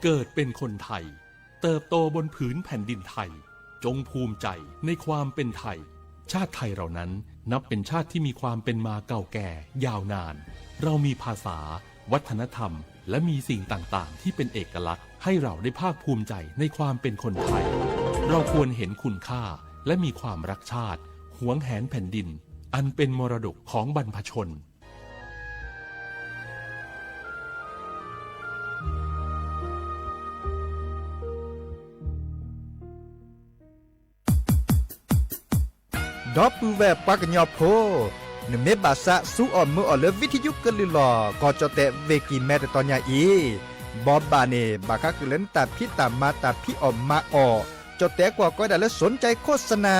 เกิดเป็นคนไทย เติบโตบนผืนแผ่นดินไทย จงภูมิใจในความเป็นไทย ชาติไทยเรานั้นนับเป็นชาติที่มีความเป็นมาเก่าแก่ยาวนาน เรามีภาษา วัฒนธรรม และมีสิ่งต่างๆ ที่เป็นเอกลักษณ์ให้เราได้ภาคภูมิใจในความเป็นคนไทย เราควรเห็นคุณค่า และมีความรักชาติ หวงแหนแผ่นดิน อันเป็นมรดกของบรรพชน ဒီပုၢ်ဝဲၢ်ပှၤကညီဖိ, နမ့ၢ်ဘၣ်သးစူအီၣ်မုာ်အီၣ်လၢ ဝံထယုကလုၢ်လီၢ် ကီၢ်ကၠီၣ်တဲၣ် ဝ့ၢ်ကံၢ်မဲ တတီၤညါအံၤ, ဘီဘၣ်န့ၣ် ဘၣ်ဃးဃုာ်လၢနတၢ်ဖံးတၢ်မၤ တၢ်ဖံးအီၣ်မၤအီၣ်, ကၠီၣ်တဲၣ်ကွၢ်ကီဒၣ်လၢ สนใจโฆษณา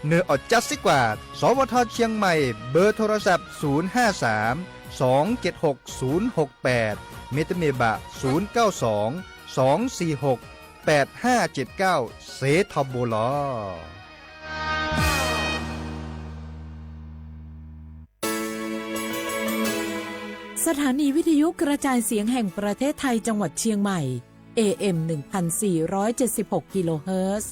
နအီၣ်ကၠါစ့ကွၢ် สวท เชียงใหม่ เบอร์โทรศัพท์ ศูนย์ห้าสาม สองเจ็ดหก ศูนย์หกแปด မ့တမ့ၢ်ဘၣ် ศูนย์เก้าสอง สองสี่หก แปดห้าเจ็ดเก้า စ့ထီဘိလီၤ. สถานีวิทยุกระจายเสียงแห่งประเทศไทย จังหวัดเชียงใหม่ เอ เอ็ม หนึ่งพันสี่ร้อยเจ็ดสิบหก กิโลเฮิรตซ์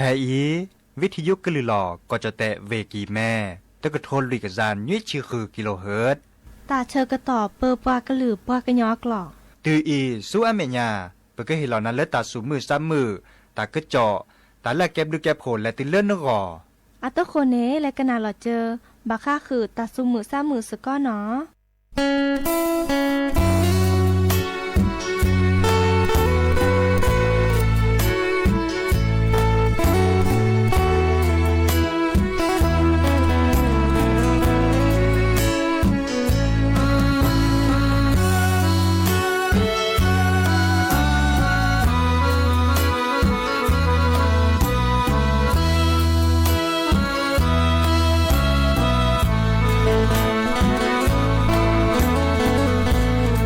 ဖဲအံၤ ဝံထယုကလုၢ်လီၢ် ကီၢ်ကၠီၣ်တဲၣ် ဝ့ၢ်ကံၢ်မဲ တကထိလွံၢ်ကယၤနွံဆံဃု ကံလိဟၢၣ် တၢ်ဆၢကတီၢ်ပၢပှၤကလုာ်ပှၤကညီအကျိာ် တုၤအံၤဆူအမဲာ်ညါ ပကဟ့ၣ်လီၤနၤလၢတၢ်သူၣ်မုာ်သးမုာ်, တၢ်ကစီၣ်, တၢ်လၢအကဲဘျုးကဲဖှိၣ်လဲၤတုၤလၢနဂီၢ်. အတဃိန့ၣ် လဲၤကနၣ်လီၤစၢၤ ဘၣ်ဃးဃုာ်တၢ်သူၣ်မုာ်သးမုာ်စ့ၢ်ကီးနီၤ.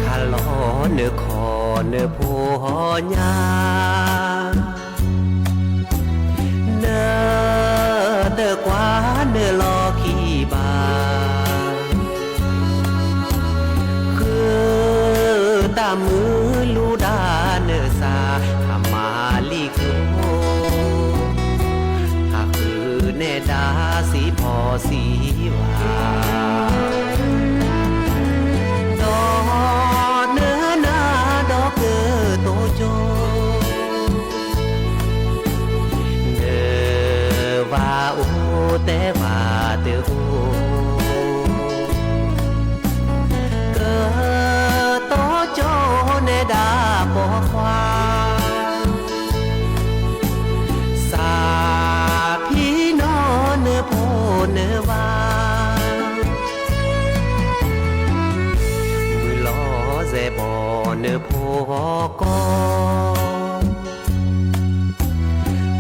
ခးလီၤနခီၣ်နဖိညါ နတကွၢ်နလီၢ်ခံဘၣ်, ဃုတၢ်မုာ်လူဒါနသး အမၤလံာ်ကျိ, ဟးဃုာ်နဲဒၣ်စံးဖီစံးဝါ, ဒီးနနၤဒီးကတိၤကၠိ နဘၣ်အိၣ်တဲဘၣ်တအိၣ်, ကတိၤကၠိနဲဒၣ်ပိာ်ခွါ, စးဖံးနီၢ်နဖိနဝၤ, မုၢ်လီၤစဲးဘီၣ်နဖိကီၢ်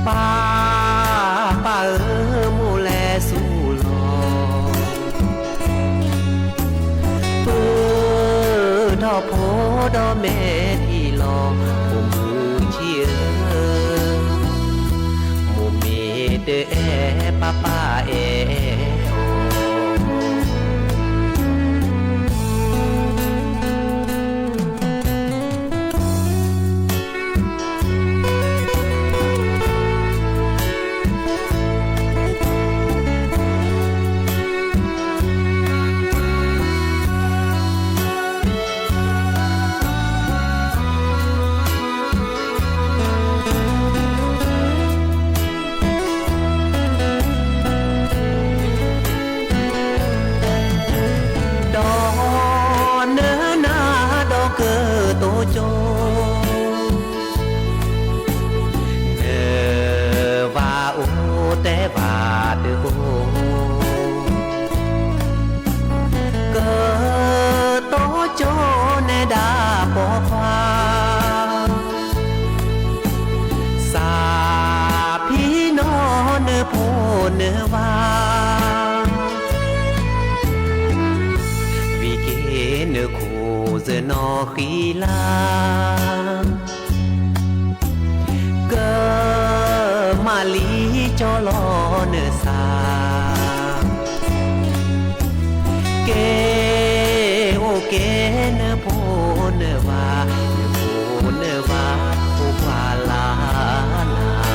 ပၢ်ပၢ်ဧၢမိၢ်လဲၤဆူလီၤ, ပုၢ်ဒီးဖိဒီးမဲာ်ထံလီၤ, ဖိမုၣ်ဆံးဧၢ, မိၢ်မ့ၢ်တအဲၣ်ပၢ်ပၢ်အဲၣ်အီၤ. ကၠိ နဝၤအိၣ်တဲဘၣ်တအိၣ် ကတီကၠိန့ၣ်ဒၣ်ပိာ်ခွါ စးဖံနီၢ်နဖိနဝၤ ဝံၤက့ၤနခိၣ်စနီၣ်ဃံလၤ ကမၤလံကၠီလီၤနသး က့ၤအိၣ်က့ၤနဖိနဝၤ နဖိနဝၤအိၣ်ပှၤလၢ်လၢ်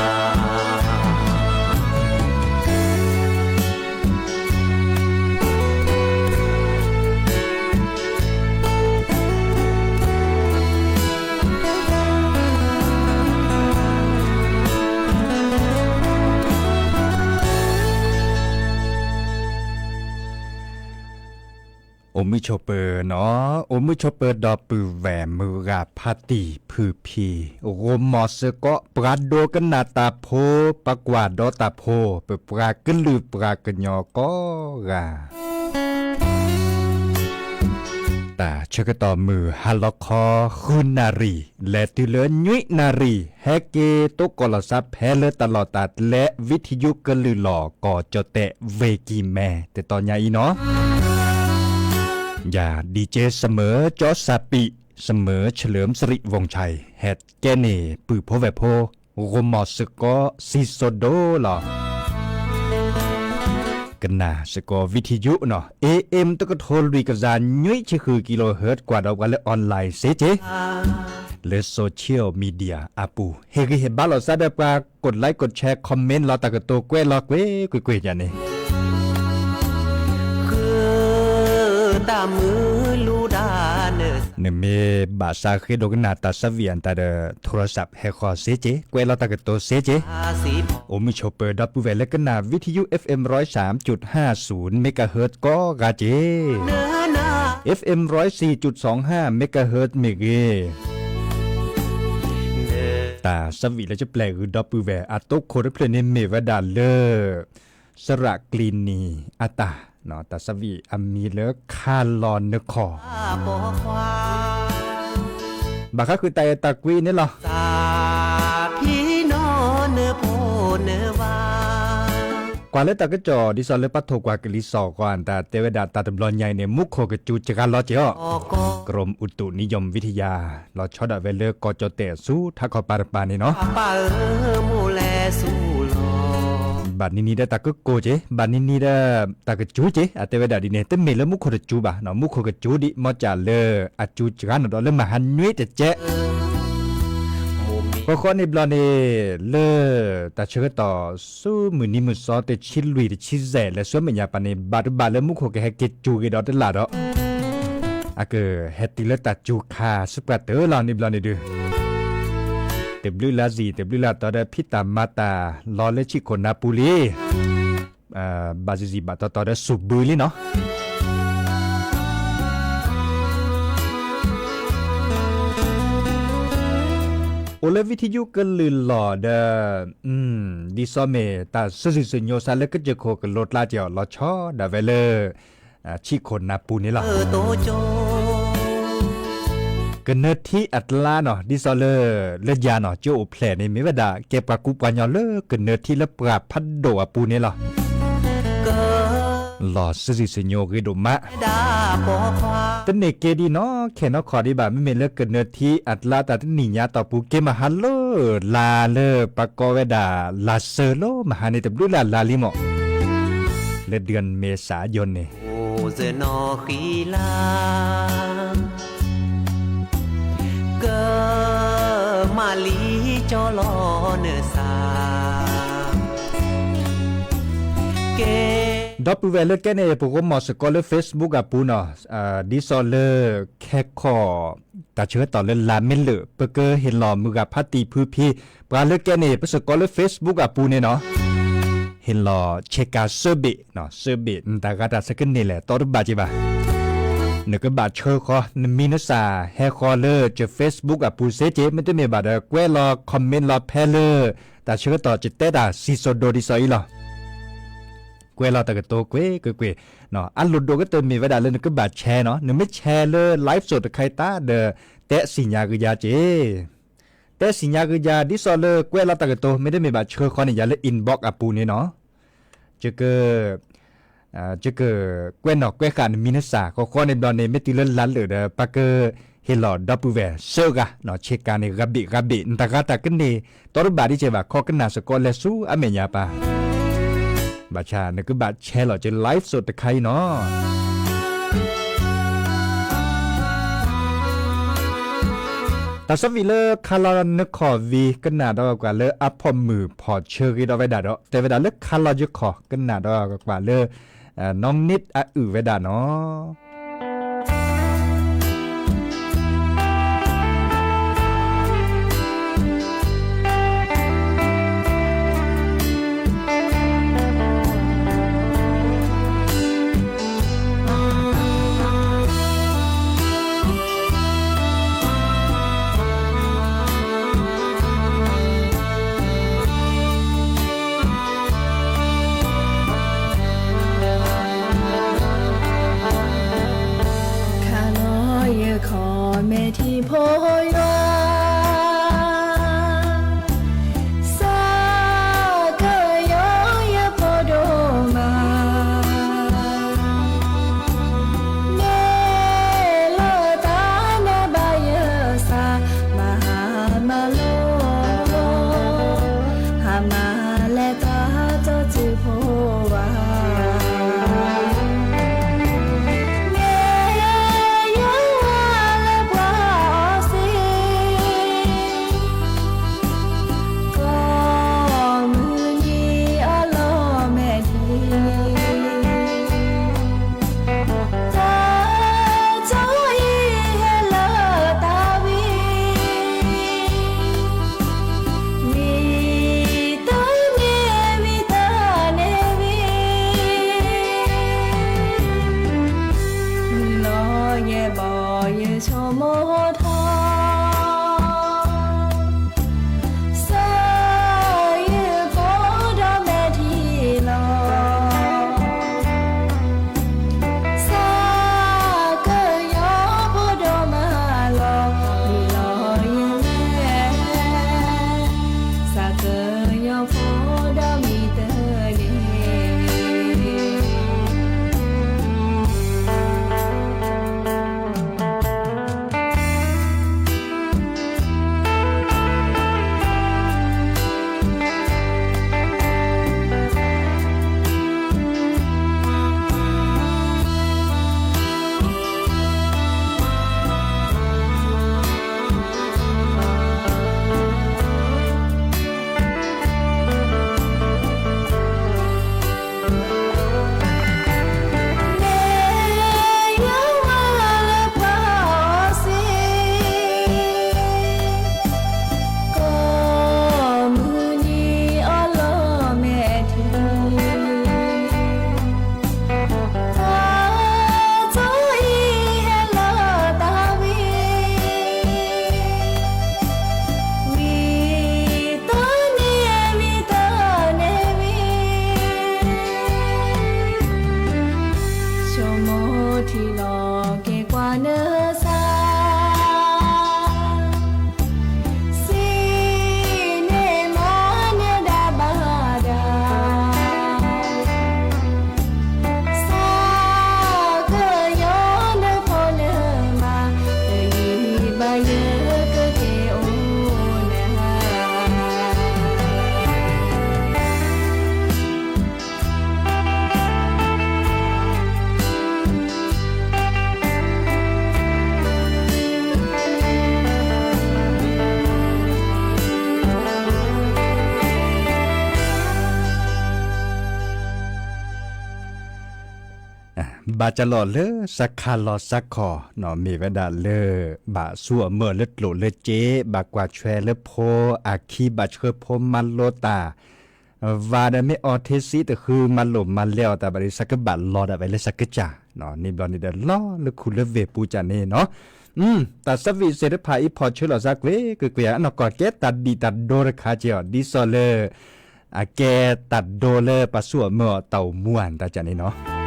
အိၣ်မုာ်ဆိးပၢၤနီၤ, အိၣ်မုာ်ဆိးပၢၤဒီပုၢ်ဝဲၢ်မုၢ်ဂၤဖါတံၢ်ဖုဖံ, ဂိၤမီၤစ့ၢ်ကီး ပှၤဒိကနၣ်တၢ်ဖိ, ပှၤကွၢ်ဒီးတၢ်ဖိ, ပပှၤကလုာ်ပှၤကညီကိးဂၤ တၢ်ဆၢကတီၢ်မုၢ်ဟါလီၤခီ ဃုနၣ်ရံၣ် လဲၤတုၤလၢနွံနၣ်ရံၣ် ဟဲက့ၤသကိးလီၤသးဖဲလၢတၢ်လီၢ်တၢ်ကျဲ ဝံထယုကလုာ်လီၤ ကီၢ်ကၠီၣ်တဲၣ် ဝ့ၢ်ကံၢ်မဲ တတီၤညါအံၤနီၤ. ယၤ DJ စမၢၤ ကၠီစၢ်ပံး, စမၢၤ เฉลิมสิริวงศ์ชัย ဟဲကဲန့ၣ် ပုၢ်ဖိဝဲၢ်ဖိ ဂိၤမီၤစ့ၢ်ကီး စံၣ်စိၤဒိလီၤ. ကနၣ်စ့ၢ်ကီး ဝံထယုနီၤ, AM တကထိလွံၢ်ကယၤနွံဆံဃု kilohertz ကွၢ်ဒီးပှၤလၢ online စ့ၢ်ကီး လၢ social media အပူၤ ဟ့ၣ်ဂံၢ်ဟ့ၣ်ဘါလိာ်သးဒီးပှၤ กดไลค์ กดแชร์ comment လီၤတၢ်ကတိၤကွဲးလီၤကွ့ၢ်ကွ့ၢ်ကွ့ၢ်ယၤန့ၣ် ဃုတၢ်မုာ်လူၤဒၣ်န နမ့ၢ်ဘၣ်သးဃ့ဒိကနၣ်တၢ်သးဝံၣ်အတၢ်ဒီး โทรศัพท์ ဟဲဃီၤစ့ၢ်ကီး ကွဲးလီၤတၢ်ကတိၤစ့ၢ်ကီး အိၣ်မုာ်ဆိးပၢၤဒီပုၢ်ဝဲၢ်လၢကနၣ် ဝံထယု FM ร้อยสามจุดห้าศูนย์ megahertz ကိးဂၤက့ၤ FM ร้อยสี่จุดสองห้า megahertz မ့ၢ်ဂ့ၤ တၢ်သးဝံၣ်လၢကပျဲၢ်ဂုၤဒီပုၢ်ဝဲၢ် အတိခိၣ်တဖျၢၣ်န့ၣ်မ့ၢ်ဝဲဒၣ်လၢ စရးကျံနံၤအတၢ် တၢ်သးဝံၣ်အမံၤလၢခးလီၤနခီၣ် ဘၣ်ဃးဃုာ်တၢ်အဲၣ်တၢ်ကွံန့ၣ်လီၤ. ကွၢ်လၢတၢ်ကစီၣ် ဒ်သိးလၢပထိၣ်ကွၢ်ကလံၤစိးဂီၤ တၢ်တဲဝဲဒၣ်တၢ်တဘျီညါအံၤန့ၣ် မူခိၣ်ကစူၤစှၤလီၤက့ၤအီၤ กรมอุตุนิยมวิทยา လီၤဆီဒၣ်ဝဲလၢကီၢ်ကၠီၣ်တဲၣ်ဆူထးခီၣ်ပၤတပၤန့ၣ်နီၤ ဘၣ်နံၤနံၤဒီးတၢ်ကကိၢ်က့ၤ ဘၣ်နံၤနံၤဒီးတၢ်ကစူၤက့ၤ အတဲဝဲဒၣ်ဒ်န့ၣ် တမ့ၢ်လၢမူခိၣ်တစူၤဘၣ် မူခိၣ်ကစူၤဒံး မ့ၢ်ကၢ်လၢအစူၤစှၤနီၤဒီးလၢမဟါနွံတကဲး ဃီဃီန့ၣ်ဘျီန့ၣ် လၢတၢ်ဆၢကတီၢ်ဆူမုၢ်နံၤမုၢ်သီတဆံလွံၢ်တဆံယဲၢ် လဲၤဆူမဲာ်ညါပၤန့ၣ် ဘၣ်တဘၣ်လၢမူခိၣ်ကဟဲက့ၤစူၤက့ၤဒီးတလၢ်ဒီး အကဟဲတုၤလၢတၢ်စူၤခါဆူပှၢ်တၢၢ်လီၤန့ၣ်ဘျီန့ၣ်ဒုး တဘျုးလၢ်စံၣ် တဘျုးလၢ်တီၤဒီးဖံးတၢ်မၤတၢ်လီၤလၢဆံးခိၣ်နၢ်ပူၤလံ ဘၣ်စံၣ်စံၣ်ဘၣ်တီၤတီၤဒီးစူၤဘုလံနီၤ အိၣ်လၢဝံထယုကလုၢ်လီၤဒီး ဒ်သိးမ့ၢ်တၢ်စၢ်စံၣ်စၢ်ညိးစးလၢကစၢၢ်ခိၣ်ကလိၤကျါက့ၤအီၤ လီၤဆီဒၣ်ဝဲလၢ ဆံးခိၣ်နၢ်ပူၤန့ၣ်လီၤ. ကနၢထံအကျါနီၤ ဒ်သိးလၢ လၢယၤနီၤ ကၠိအိၣ်ဖျဲၣ်န့ၣ် မ့ၢ်ဝဲဒၣ်ကဲပှၤကူပှၤညီလၢကနၢထံလၢပှၤဖးဒိၣ်အပူၤန့ၣ်လီၤ. လီၤစၢ်စံၣ်စၢ်ညိးဂ့ၤဒိၣ်မး တန့ၢ်က့ၤဒံးနီၢ်ခဲနီၢ်ခီဒံးဘၣ် မ့မ့ၢ်လၢကနၢထံအကျါတၢ်တနံၣ်ညါတီၢ်ပူၤ က့ၤမဟါလၢ လါလၢပှၤကိးဝဲဒၣ် လါစၢၤလီၤ မဟါန့ၣ်တဘျုးလၢ်လါလံမး လၢဒုၣ်မဲာ်စးယိၤန့ၣ် ကမၤလံကၠီလီၤနသး ဒီပုၢ်ဝဲၢ်လၢကဲန့ၣ် ပဂိၢ်မီၢ်စ့ၢ်ကီးလၢ Facebook အပူၤနီၤ, ဒ်သိးလၢ ခဲခီၣ် တၢ်ဆၢကတီၢ်လၢလါမ့ၢ်လၢာ် ပကဟ့ၣ်လီၤမုၢ်ဂၤဖါတံၢ်ဖုဖံ, ပှၤလၢကဲန့ၣ် ပစ့ၢ်ကီးလၢ Facebook အပူၤန့ၣ်နီၤ, ဟ့ၣ်လီၤဆဲးကၤ service, service နတၢ်ဂၤတၢ်ဆၢကန့ၢ်လဲၣ် တီတဘၣ်က့ၤဘၣ်. နကဘၣ်ဆှၢဃီနမံၤနစၢ် ဟဲဃီလၢက Facebook အပူၤစ့က့ မ့တမ့ၢ်ဘၣ်ဒီး ကွဲးလီၤ comment လီၤဖဲလၢ တၢ်ဆၢကတီၢ်ကတဲတၢ်စံၣ်စိၤဒိၣ်ဒ်သိးအံၤလီၤ. ကွဲးလီၤတၢ်ကတိၤကွ့ၢ်ကွ့ၢ်ကွ့ၢ်, အလိၣ်ဒိၣ်ကတၢၢ်မ့ၢ်ဝဲဒၣ်လၢနကဘၣ် share နီၤ, နမ့ၢ် share လၢ live စိးတခါအံၤသတးဒီး တဲစံၣ်ညါကယၤက့ၤ တဲစံၣ်ညါကယၤ ဒ်သိးလၢကွဲးလီၤတၢ်ကတိၤ မ့တမ့ၢ်ဘၣ်ဆှၢဃီန့ၣ် ယၤလၢ inbox အပူၤန့ၣ်နီၤ, ယက ယကကွဲးနီၣ်ကွဲးဃာ်နမံၤနစၢ် ဃီဃီန့ၣ်ဘျီန့ၣ် မ့ၢ်တုၤလၢလါလၢာ်ဒီး ပကဟ့ၣ်လီၤဒီပုၢ်ဝဲၢ်သၢဂၤ ဆ့ကၤန့ၣ် ဂၤဘ့ၣ်ဂၤဘ့ၣ် နတၢ်ဂၤတၢ်ကန့ၢ် တီတဘၣ်ဒ်ကဲဘၣ် ခီကနၣ်စ့ၢ်ကီးလဲၤဆူအမဲာ်ညါပၢ် ဘၣ်ဆၣ်နကဘၣ် share လီၤက့ၤ live စိးတခါအံၤနီၤ. တၢ်ဆၢဖံးလၢခါလီၤနခီၣ်ဝံၤ ကနၣ်ဒီးကွၢ်လၢအဖီၣ်မုၢ်ဖီၣ်ဆၢဂ့ၤဒီးဝဲဒၣ်ဒီး တဲဝဲဒၣ်လၢခါလီၤယခီၣ် ကနၣ်ဒီးကွၢ်လၢ နီၢ်နံၣ်အအုၣ်ဝဲဒၣ်နီၤ. ခါလီၤယခီၣ်မဲာ်ထံဖိယွၤ စးကယီယဖိဒိၣ်မး မ့ၢ်လီၤတၢ်နဘၣ်ယသး မၤဟါမၤလီၤ ဟါမၤလဲၤတၢ်တီတုၤဖိဝါ မ့ၢ်ယွၤလၢပှၤအီၤစ့ၢ် ကိးမုၢ်နံၤအလီၢ်မဲာ်ထံ တၢ်တီအံၤဟဲလၢတၢ်ဝံၤ ဝံၤတန့ၢ်ဝံၤတန့ၢ်ဝံၤ မုၢ်လီၤယဲၢ်ဘီယဆိကမိၣ်ထီၣ် စးယဖိဒိၣ်မးလီၤ စးကယီဖိဒိၣ်မးလီၤ မုၢ်လီၤယဲၢ် စးကယီဖိဒီးမံၤတန့ၢ် မ့ၢ်ယွၤလၢပှၤအီၤစ့ၢ် ကိးမုၢ်နံၤအလီၢ်မဲာ်ထံ တၢ်တီအံၤဟဲလၢတၢ်ဝံၤ ဝံၤတန့ၢ်ဝံၤတန့ၢ်ဝံၤ ဆိကမိၣ်ထံလီၤက့ၤကွၢ်နသး စံးန့ၢ်မၤနၢၤဒၣ်ဘၣ်ဒၣ် စးကယီနဖိနမါ တယံာ်ဘၣ်ယကက့ၤအိၣ် ဘၣ်ကလီၤလၢစးခါလီၤစးခီၣ် မ့ၢ်ဝဲဒၣ်လၢ ဘၣ်ဆူအမၢၢ်လၢကျိာ်လၢစ့ ဘၣ်ကွၢ်ဆွဲလၢဖိအခံ ဘၣ်ဆှၢဖိမၤလိတၢ် ဝၤဒီးမ့ၢ်အီထ့စံတဃု မၤလိမၤလဲအီၤတၢ်ဘၣ်ဒီး စးကဘၣ်လီၤဒၣ်ဝဲလၢစးကစၢ် န့ၣ်ဘျီန့ၣ်ဒီး လီၤလၢခူလၢဝ့ၢ်ပူၤကၢ်န့ၣ်နီၤ, တၢ် service သ့ၣ်တဖၣ်အံၤ ဖီၣ်ဆၢလီၤစါကွ့ၢ်ကွ့ၢ်ကွ့ၢ် အနီၢ်ကီၢ်ကဲတၢ်ဒံၣ်တၢ်ဒိတခါက့ၤအီၤ ဒ်သိးလၢ အကဲတၢ်ဒိလၢပှၤဆူၣ်အီၤမၢအီၤတၢ်အိၣ်မူအတၢ်ကၢ်န့ၣ်နီၤ.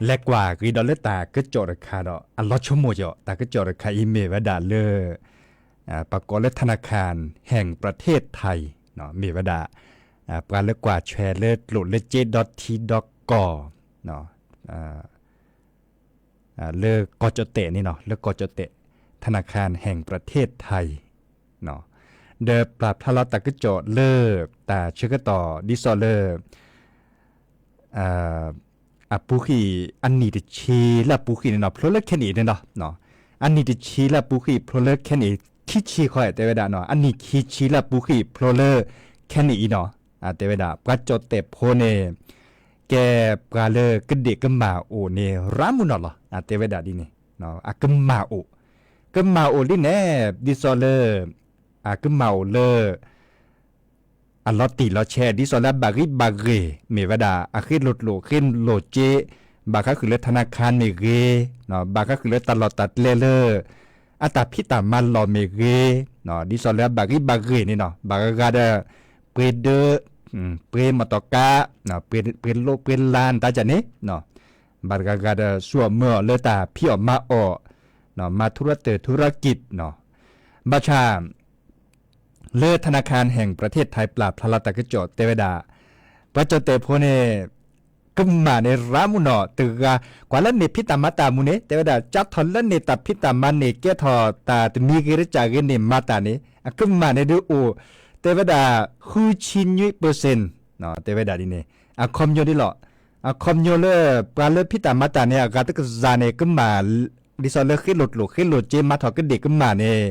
လဲၤကွၢ်က့ၤဒီးလၢတၢ်ကစီၣ်တခါဒီး အလီၤဆိကမိၣ်က့ၤအီၤ တၢ်ကစီၣ်တခါအံၤမ့ၢ်ဝဲဒၣ်လၢ ပကိးလၢ ธนาคารแห่งประเทศไทย မ့ၢ်ဝဲဒၣ် ပှၤလၢကွၢ်ထွဲလၢကျိၣ်လၢစ့ဒီထံဒီကီၢ် လၢကီၢ်ကၠီၣ်တဲာ်န့ၣ်နီၤ လၢကီၢ်ကၠီၣ်တဲာ် ธนาคารแห่งประเทศไทย ဒီးပာ်ဖျါလီၤတၢ်ကစီၣ်လၢ တၢ်ဆၢကတီၢ်ဒ်သိးလၢ အပူၤကွံာ် အနံၣ်တဆံလၢအပူၤကွံာ်န့ၣ်နီၤ ဖျိလၢခဲနံၣ်အံၤန့ၣ်နီၤ, အနံၣ်တဆံလၢအပူၤကွံာ်ဖျိလၢခဲနံၣ်အံၤ ခံဆံဃီ တဲဝဲဒၣ်နီၤ အနံၣ်ခံဆံလၢအပူၤကွံာ်ဖျိလၢခဲနံၣ်အံၤနီၤ, တဲဝဲဒၣ် ပှၤကၠီၣ်တဲာ်ဖိန့ၣ် ကဲပှၤလၢကဒ့ၣ်ကမၢ်အိၣ်န့ၣ် ရးမုၢ်နီၢ်လီၤ တဲဝဲဒၣ်ဒ်န့ၣ်, အကမၢ်အိၣ်, ကမၢ်အိၣ်ဒ်န့ၣ် ဒ်သိးလၢ အကမၢ်အိၣ်လၢ အလီၤတံၢ်လီၤဆဲး ဒ်သိးလၢအဘၣ်ဂံၢ်ဘၣ်ဂ့ၢ် မ့ၢ်ဝဲဒၣ် အဃ့လိာ်ကျိၣ်ဃ့လိာ်စ့, ဘၣ်ဃးဃုာ်လၢ ธนาคาร မ့ၢ်ဂ့ၤ, ဘၣ်ဃးဃုာ်လၢတၢ်လီၢ်တၢ်ကျဲလၢ အတၢ်ဖံးတၢ်မၤလီၢ်မ့ၢ်ဂ့ၤ, ဒ်သိးလၢအဘၣ်ဂံၢ်ဘၣ်ဂ့ၢ်န့ၣ်နီၤ ဘၣ်ဂၤဂၤဒီး ပှ့ၤဒၢ ပှ့ၤမီၢ်တီၢ်ကါ, ပှ့ၤလိပှ့ၤလါနတၢ်ကၢ်န့ၣ်, ဘၣ်တဂၤဂၤဒီး ဆူၣ်အီၤမၢအီၤလၢတၢ်ဖံးအီၣ်မၤအီၣ်, မၤထူရၢတၢၢ်ထူရၢကံး, ဘၣ်ဆၣ် လၢ ธนาคารแห่งประเทศไทย ပာ်ဖျါလီၤတၢ်ကစီၣ်တဲဝဲဒၣ် ပှၤကၠီၣ်တဲာ်ဖိန့ၣ် ကမၢ်န့ၣ် ရးမုၢ်နီၢ်တဂၤ ကွၢ်လၢန့ၣ်ဖံးတၢ်မၤတၢ်မူန့ၣ် တဲဝဲဒၣ် ကၢ်ထီၣ်လၢန့ၣ်တၢ်ဖံးတၢ်မၤန့ၣ် ကဲထီၣ်တၢ်တမံၤဂ့ၤတစၢ်ဂ့ၤန့ၣ် မၤတၢ်န့ၣ် အကမၢ်န့ၣ်ဒုးအိၣ် တဲဝဲဒၣ် ဃုဆံနွံ percent တဲဝဲဒၣ်ဒ်န့ၣ် အခီပညီဒ်လီၤ. အခီပညီလၢ ပှၤလၢဖံးတၢ်မၤတၢ်န့ၣ် အဂၤတကစၢ်န့ၣ် ကမၢ် ဒ်သိးလၢဃ့လိာ်ကျိၣ်ဃ့လိာ်စ့ မၤထီၣ်ကဒ့ၣ်ကမၢ်န့ၣ်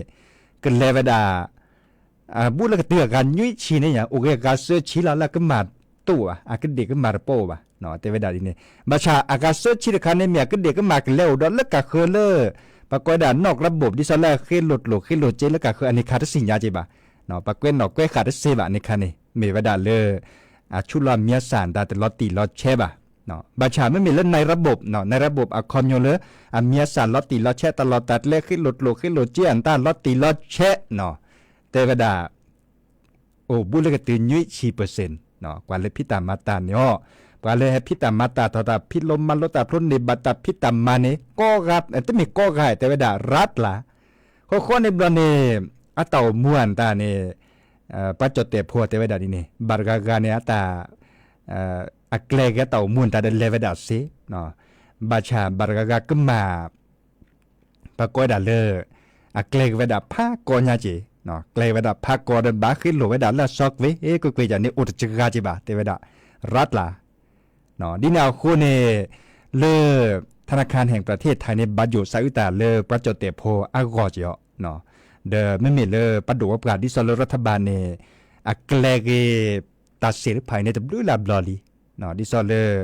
ကလဲၤဝဲဒၣ် ဘူးလၢကတုၤအဂၤနွံဆံန့ၣ်ညါ အိၣ်ဂ့ၤအဂၤသၢဆံလီၤ လၢအကမၢ်တအိၣ်ဘၣ် အကဒ့ၣ်ကမၢ်တပီၢ်အိၣ်ဘၣ် တဲဝဲဒၣ်ဒ်န့ၣ်. ဘၣ်ဆၣ်အဂၤသၢဆံတခါန့ၣ် မ့ၢ်အကဒ့ၣ်ကမၢ်ကလဲၤအိၣ်ဒီးလၢကၢ်ဃၢၤလၢ ပှၤကိးဝဲဒၣ် นอกระบบ ဒ်သိးလၢအဃ့လိာ်ကျိၣ်ဃ့လိာ်စ့လၢကၢ်ဃၢၤ အန့ၣ်ခါတသ့ၣ်ညါက့ၤဘၣ်. ပှၤကွဲးနီၣ်ကွဲးဃာ်တသ့ဘၣ်န့ၣ်ခါန့ၣ် မ့ၢ်ဝဲဒၣ်လၢ အဆူၣ်လီၤမံၤအသၣ် တၢ်တလီၤတံၢ်လီၤဆဲးဘၣ်. ဘၣ်ဆၣ်မ့မ့ၢ်လၢ ในระบบ ในระบบ အခီပညီလၢ အမံၤအသၣ်လီၤတံၢ်လီၤဆဲး တၢ်လီၢ်တၢ်ကျဲ ဃ့လိာ်ကျိၣ်ဃ့လိာ်စ့ အတၢ်လီၤတံၢ်လီၤဆဲး တဲဝဲဒၣ် အိၣ်ဘူးလၢကတုၤနွံဆံ percent ကွၢ်လၢဖံးတၢ်မၤတၢ်န့ၣ်အီၤ ပှၤလၢဟဲဖံးတၢ်မၤတၢ်ထီၣ်တၢ်ဖံးလိမၤလိတၢ်ဖျိန့ၢ်ဘၣ်တၢ်ဖံးတၢ်မၤန့ၣ် ကိးဂၤ တမ့ၢ်ကိးဂၤ တဲဝဲဒၣ် ရးတလး ဃီဃီန့ၣ်ဘျီန့ၣ် အတၢ်အိၣ်မူအတၢ်န့ၣ် ပှၤကၠီၣ်တဲာ်ဖိတဲဝဲဒၣ်ဒ်န့ၣ် ဘၣ်တဂၤဂၤန့ၣ် အတၢ် အကျဲက့ၤအတၢ်အိၣ်မူတၢ်ဒီးလဲၤဝဲဒၣ်စ့ ဘၣ်ဆၣ်ဘၣ်တဂၤဂၤကမၣ် ပှၤကိးဝဲဒၣ်လၢ အကျဲက့ၤဝဲဒၣ်ဖးကီညါက့ၤ ကျဲက့ၤဝဲဒၣ်ဖးကီဒီးဘၣ်ဃ့လိာ်ဝဲဒၣ်လၢအစီကွ့ၢ် ကွ့ၢ်ကွ့ၢ်ယၤန့ၣ် အိၣ်တစှၤက့ၤဘၣ် တဲဝဲဒၣ် ရးတလး ဒ်န့ၣ်အဃိန့ၣ် လၢ ธนาคารแห่งประเทศไทย န့ၣ် ဘၣ်ယိၣ်စးအုးတၢ်လၢပှၤကၠီၣ်တဲာ်ဖိအဂီၢ်က့ၤအီၤ ဒီးမ့မ့ၢ်လၢပဒိၣ်ဝဲပှၢ် ဒ်သိးလၢရးထဘၣ်န့ၣ် အကျဲက့ၤ တၢ်စ့ၢ်တဖၣ်အံၤန့ၣ် တဘျုးလၢအဘျီလံ ဒ်သိးလၢ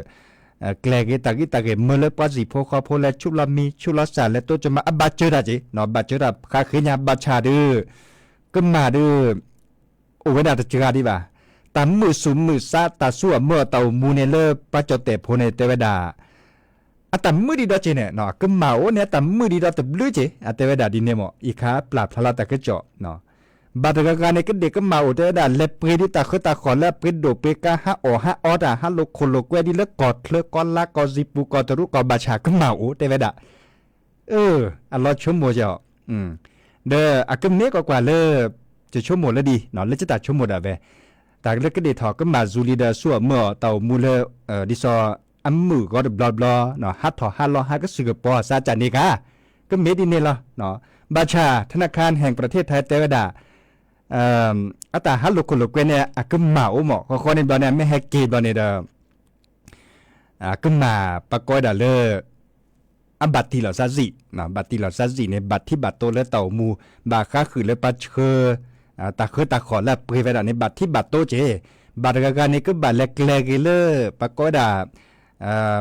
ကျဲက့ၤတၢ်ဂံၢ်တၢ်ဂ့ၢ်မၢလၢပှၤစံၣ်ဖိဃီဖိလဲၤဆူၣ်လီၤမံ ဆူၣ်လီၤသၣ်လဲၤတိစၢၤမၤ အဘၣ်စၢၤတၢ်က့ၤ ဘၣ်စၢၤတၢ်ဃးဃ့ညါ ဘၣ်ဆၣ်ဒုး ကမၣ်ဒုး အိၣ်ဝဲဒၣ်တစှၤဒံးဘၣ်. တၢ်မုာ်သူၣ်မုာ်သး တၢ်ဆူၣ်အမၢအတၢ်အိၣ်မူန့ၣ်လၢပှၤကၠီၣ်တဲာ်ဖိန့ၣ် တဲဝဲဒၣ် အတၢ်မုာ်ဒံးဒီးက့ၤန့ၣ် ကမၣ်အိၣ်န့ၣ် အတၢ်မုာ်ဒံးဒီးတဘျုးက့ၤ အတဲဝဲဒၣ်ဒ်န့ၣ်မ့ၢ် အံၤခါပျၢ်ဖျါလီၤတၢ်ကစီၣ် ဘၣ်တဂၤဂၤန့ၣ် ကဒ့ၣ်ကမၣ်အိၣ်တဲဝဲဒၣ် လဲၤပှ့ၤဒံးတၢ်ဃၢတၢ်ဃီၣ်လၢအပှ့ၤဒိၣ်ပှ့ၤကါ ဟးအီၣ်ဟးအီတၢ် ဟးလိာ်ခိၣ်လိာ်ကွဲဒ်လၢကီၢ်ချၢကီၢ်လါကီၢ်စံၣ်ပူၤကီၢ်တရူးကီၢ်ဘၣ်ဆၣ် ကမၣ်အိၣ်တဲဝဲဒၣ် အလီၤဆိကမိၣ်က့ၤအီၤ ဒီးအကမ့ၢ်ကွၢ်ကွၢ်လၢ ယဆိကမိၣ်လၢဒ် လၢယတၢ်ဆိကမိၣ်ဒၣ်ဝဲ တၢ်လၢကဒ့ၣ်ထီၣ်ကမၣ်စူၤလံဒီးဆူၣ်အမၢအီၤတၢ်အိၣ်မူလၢ ဒ်သိး အမုာ်ဂီၤတဘျီဘျီ ဟးထီၣ်ဟးလီၤဟးကစုၢ်ကပီၤအသးကၢ်န့ၣ်ဂ့ၤ ကမ့ၢ်ဒ်န့ၣ်လီၤ. ဘၣ်ဆၣ် ธนาคารแห่งประเทศไทย တဲဝဲဒၣ် အတၢ်ဟးလိာ်ခိၣ်လိာ်ကွဲန့ၣ် အကမၣ်အိၣ်မ့ၢ် ဃီဃီန့ၣ်ဘျီန့ၣ် အမ့ၢ်ဟဲက့ၤဘျီန့ၣ်ဒီး ကမၣ်ပှၤကိးဝဲဒၣ်လၢ အဘၣ်တံၢ်လီၤစၢ်စံၣ်, ဘၣ်တံၢ်လီၤစၢ်စံၣ်န့ၣ် ဘၣ်ထံဘၣ်တိလၢတၢ်အိၣ်မူ, ဘၣ်ဃးဃုာ်လၢပှၤဆှၢ တၢ်ဃၢတၢ်ဃီၣ်လၢအပှ့ၤဝဲဒၣ်န့ၣ် ဘၣ်ထံဘၣ်တိက့ၤ, ဘၣ်တဂၤဂၤန့ၣ် ကဘၣ်လဲၤကျဲၤက့ၤလၢ ပှၤကိးဝဲဒၣ်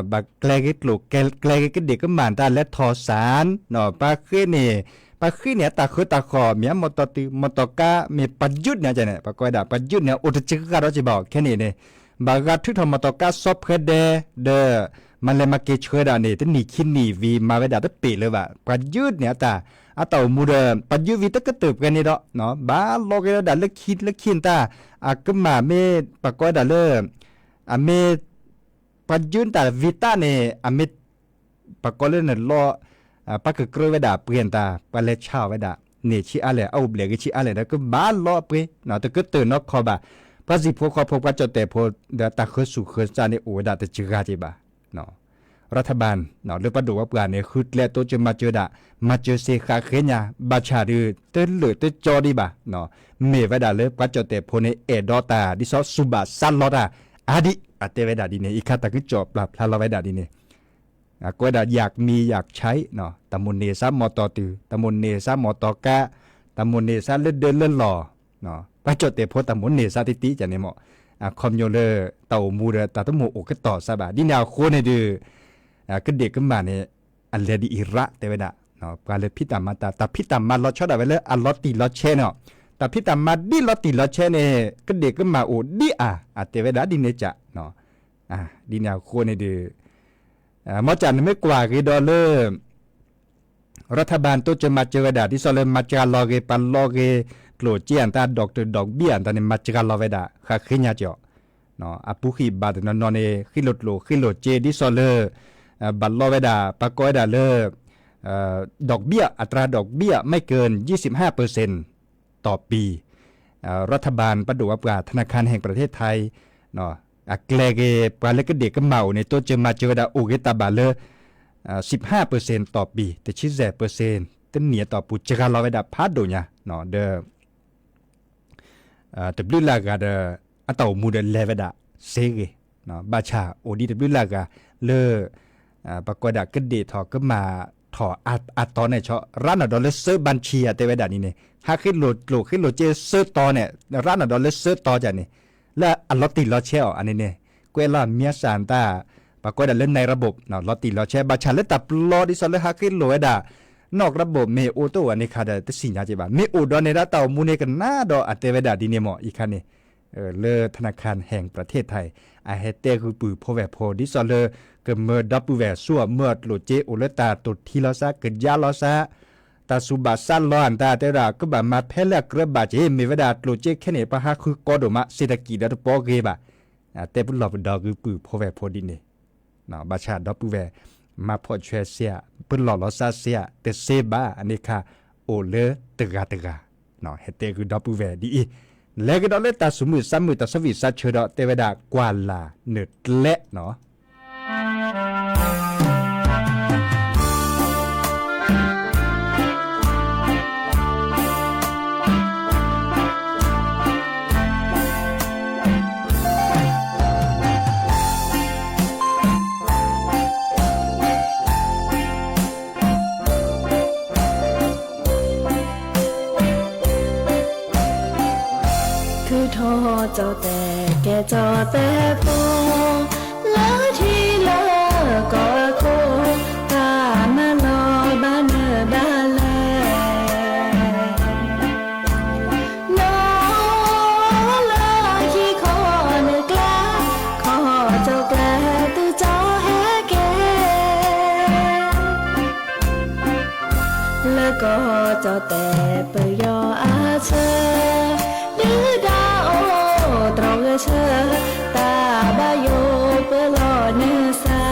ဘၣ်ကျဲၤက့ၤကျိၣ် ကျဲၤက့ၤကဒ့ၣ်ကမၣ်တၢ်လဲၤထီၣ်စၣ်, ပှၤဃ့န့ၣ် ပှၤဃ့န့ၣ် အတၢ်ဃၢတၢ်ဃီၣ် မ့ၢ်အမီၢ်တီၢ်တုၤ မီၢ်တီၢ်ကါ မ့ၢ်ပှၤယုၢ်န့ၣ်န့ၣ် ပှၤကိးဝဲဒၣ် ပှၤယုၢ်န့ၣ် အိၣ်တစှၤဒီးက့ၤဘၣ်အီၤ ခဲန့ၣ်န့ၣ်, ဘၣ်ဂာ်ထုးထီၣ်မၤတီၤကါစီဖှဲဒဲ ဒီး မၤလဲၤမၤက့ၤဆှၢဒၣ်န့ၣ် တနံၣ်ခံနံၣ်ဝံၤမၤဝဲဒၣ်တပ့ၢ်လၢၤဘၣ်. ပှၤယုၢ်န့ၣ်အတၢ် အတၢ်အိၣ်မူဒီး ပှၤယုၢ်ဝံၤတကတၢၢ်ပှဲၤန့ၣ်ဒီး ဘၣ်လီၤက့ၤဝဲဒၣ်လၢခံလၢခံတၢ် အကမၣ်မ့ၢ်ပှၤကိးဝဲဒၣ်လၢ အမ့ၢ် ပှၤယုၢ်တၢ်ဝံၤတၢ်န့ၣ် အမ့ၢ် ပှၤကိးလၢနလီ ပှၤကကြၢးဝဲဒၣ်အပှ့ၤနတၢ် ပှၤလဲၤဆါအီၤဝဲဒၣ် န့ၢ်ဆံးအါလဲၣ် အအိၣ်ဘျဲၣ်ဂ့ၤဆံးအါလဲၣ်ဒီး ကဘၣ်လီၤအပှ့ၤ တကတၢၢ်နီၢ်ခီဘၣ်. ပှၤစံၣ်ဖိဃီဖိ ပှၤကၠီၣ်တဲာ်ဖိ ဒီးတၢ်ဃၢဆူၣ်ဃၢဆါန့ၣ် အိၣ်ဝဲဒၣ်တစှၤက့ၤဘၣ် ရၤထဘၢၣ် လၢပဒိၣ်ဝဲပှၢ်န့ၣ် ဃုကျဲတိစၢၤမၤစၢၤဒၣ် မၤစၢၤစ့ဃးဃ့ညါ ဘၣ်ဆၣ်ဒုး တလၢာ်တကၠီဒံးဘၣ်. မ့ၢ်ဝဲဒၣ်လၢပှၤကၠီၣ်တဲာ်ဖိန့ၣ် အဲၣ်ဒိးတၢ်ဒ်သိးစူၢ်ဘၣ်စးလီတၢ် အါဒံး အတဲဝဲဒၣ်ဒ်န့ၣ် အံၤခါတၢ်ကစီၣ်ပျၢ်ဖျါလီၤဝဲဒၣ်ဒ်န့ၣ် အကိးဝဲဒၣ် อยากมีอยากใช้ တၢ်မိၣ်န့ၢ်စါမီၢ်တီၢ်တုၤ တၢ်မိၣ်န့ၢ်စါမီၢ်တီၢ်ကါ တၢ်မိၣ်န့ၢ်စါလၢဒၢလၢလီၢ် ပှၤကၠီၣ်တဲာ်ဖိတၢ်မိၣ်န့ၢ်စါတံၢ်တံၢ်ကန့ၣ်မ့ၢ် အခီပညီလၢ တၢ်အိၣ်မူဒီးတၢ်တမိၣ်အိၣ်ကတီၢ်စါဘၣ် ဒ်န့ၣ်အဃိန့ၣ်ဒုး ကဒ့ၣ်ကမၣ်န့ၣ် အလဲၤဒ်အံၤရးတဲဝဲဒၣ် ပှၤလၢဖံးတၢ်မၤတၢ် တၢ်ဖံးတၢ်မၤလီၤဆီဒၣ်ဝဲလၢအလီၤတံၢ်လီၤဆဲးန့ၣ် တၢ်ဖံးတၢ်မၤဒ်လီၤတံၢ်လီၤဆဲးန့ၣ် ကဒ့ၣ်ကမၣ်အိၣ်ဒ်အါ အတဲဝဲဒၣ်ဒ်န့ၣ်က ဒ်န့ၣ်အဃိန့ၣ်ဒုး မ်ကၢ်နမ့ၢ်ကွၢ်ဂ့ၤဒီးလၢ ရၤထဘၢၣ်တိစၢၤမၤစၢၤဝဲဒၣ် ဒ်သိးလၢမၤစှၤလီၤဂ့ၤ ပှၤလီၤဂ့ၤ ကျိၣ်စ့အတၢ် doctor ဒီးဘံၣ်အတၢ်န့ၣ် မၤစှၤလီၤဝဲဒၣ် ဃးဃ့ညါကီး အပူၤဃံၣ်ဘၣ်တနီၤနီၤန့ၣ် ဃ့လိာ်ကျိၣ်ဃ့လိာ်စ့ ဒ်သိးလၢ ဘၣ်လီၤဝဲဒၣ် ပှၤကိးဝဲဒၣ်လၢ ဒီးဘံၣ် อัตราดอกเบี้ยไม่เกิน ยี่สิบห้าเปอร์เซ็นต์ ต่อปี ရၤထဘၢၣ် ပဒိၣ်ဝဲပှၢ် ธนาคารแห่งประเทศไทย အကျဲၤဂ့ၤ ပှၤလၢကဒ့ၣ်ကမၣ်အိၣ်န့ၣ် တိစၢၤမၤစၢၤဝဲဒၣ် အိၣ်ဂ့ၤတၢ်ဘၣ်လၢ สิบห้าเปอร์เซ็นต์ ต่อปี တဆံယဲၢ် percent တနံၣ်အတီၢ်ပူၤ စှၤလီၤဝဲဒၣ်ဖးဒိၣ်ညါ ဒီး တဘျုးလၢ်ဂၤဒီး အတၢ်အိၣ်မူဒီးလဲၤဝဲဒၣ်စ့ဂ့ၤ ဘၣ်ဆၣ်အိၣ်ဒံးတဘျုးလၢ်ဂၤလၢ ပှၤကိးဒၣ်ကဒ့ၣ်ထီၣ်ကမၣ်ထီၣ်အတီၢ်န့ၣ်ဆီ ရးနီၢ်ဒီးလၢစၢဘၣ်ဆံး အတဲဝဲဒၣ်ဒ်န့ၣ် ဟးဃ့လိာ်ကျိၣ်ဃ့လိာ်စ့စၢတီၤန့ၣ် ရးနီၢ်ဒီးလၢစၢတီၤကန့ၣ် လၢအလီၤတံၢ်လီၤဆဲးအီၤအန့ၣ်န့ၣ် ကွဲးလီၤမၠါစၢ်တၢ် ပှၤကိးဒၣ်လၢ ในระบบ လီၤတံၢ်လီၤဆဲး ဘၣ်ဆၣ်လၢတၢ်ပျီဒ်သိးလၢဟးဃ့လိာ်ဝဲဒၣ် นอกระบบ မ့ၢ်အိၣ်တအိၣ်အန့ၣ်ခါဒီး တသ့ၣ်ညါက့ၤဘၣ် မ့ၢ်အိၣ်ဒီးန့ၣ်ဒၣ်တၢ်အိၣ်မူန့ၣ်ကနၣ်ဒီး အတဲဝဲဒၣ်ဒ်န့ၣ်မ့ၢ် အံၤခါန့ၣ် လၢ ธนาคารแห่งประเทศไทย အဟဲတဲဂုာ်ပုၢ်ဖိဝဲၢ်ဖိ ဒ်သိးလၢ ကမၢဒီပုၢ်ဝဲၢ်ဆူအမၢအကျိၣ်စ့ အိၣ်လၢတၢ်တိၢ်ထံလီၤစါ ကယါလီၤစါ တၢ်စူၢ်ဘၣ်စးလီအတၢ် တဲဝဲဒၣ် ကဘၣ်မၤဖဲလၢအကြၢးဘၣ်က့ၤ မ့ၢ်ဝဲဒၣ်ကျိၣ်စ့ခဲန့ၣ် ပှၤဟးဃုကီဒိၣ်မး เศรษฐกิจဒီးတပီဂ့ၤဘၣ် တဲပလီၢ်ပဒီးဂုာ်ပုၢ်ဖိဝဲၢ်ဖိဒ်န့ၣ် ဘၣ်ဆၣ်ဒီပုၢ်ဝဲၢ် မၤဖှီၣ်ဆွဲစ့ဧါ ပလီၢ်လီၤစါစ့ဧါ တသ့ဘၣ် အန့ၣ်ခါ အိၣ်လၢတဂၤတဂၤ ဟဲတဲဂုာ်ဒီပုၢ်ဝဲၢ်ဒ်အံၤ လဲၤကဒီးလၢတၢ်သူၣ်မုာ်သးမုာ် တၢ်ဆီၣ်ဘံၣ်သးဆၢဒီး တဲဝဲဒၣ်ကွၢ်လၢ်နၢၤကျဲနီၤ ထုးထီၣ်ကၠီၣ်တဲၣ်ကဲၣ်ကၠီၣ်တဲၣ်ဖိ လၢထံလၢကီၢ်အခိၣ် တၢ်မၤလီၤဘၣ်နၢၤဘၣ်လဲၣ် နီၢ်လၢခံခီနၢၤကျဲ ခီၣ်ကၠီၣ်ကျဲသုကၠီဟဲက့ၤ လၢကီၢ်ကၠီၣ်တဲၣ်ပယီၤအဆၢ ဒုၣ်ဒါအိၣ်တြီဂဲၤဆၢ တၢ်ဘၣ်ယိၣ်ပၢလီၤနၢၤစၢ်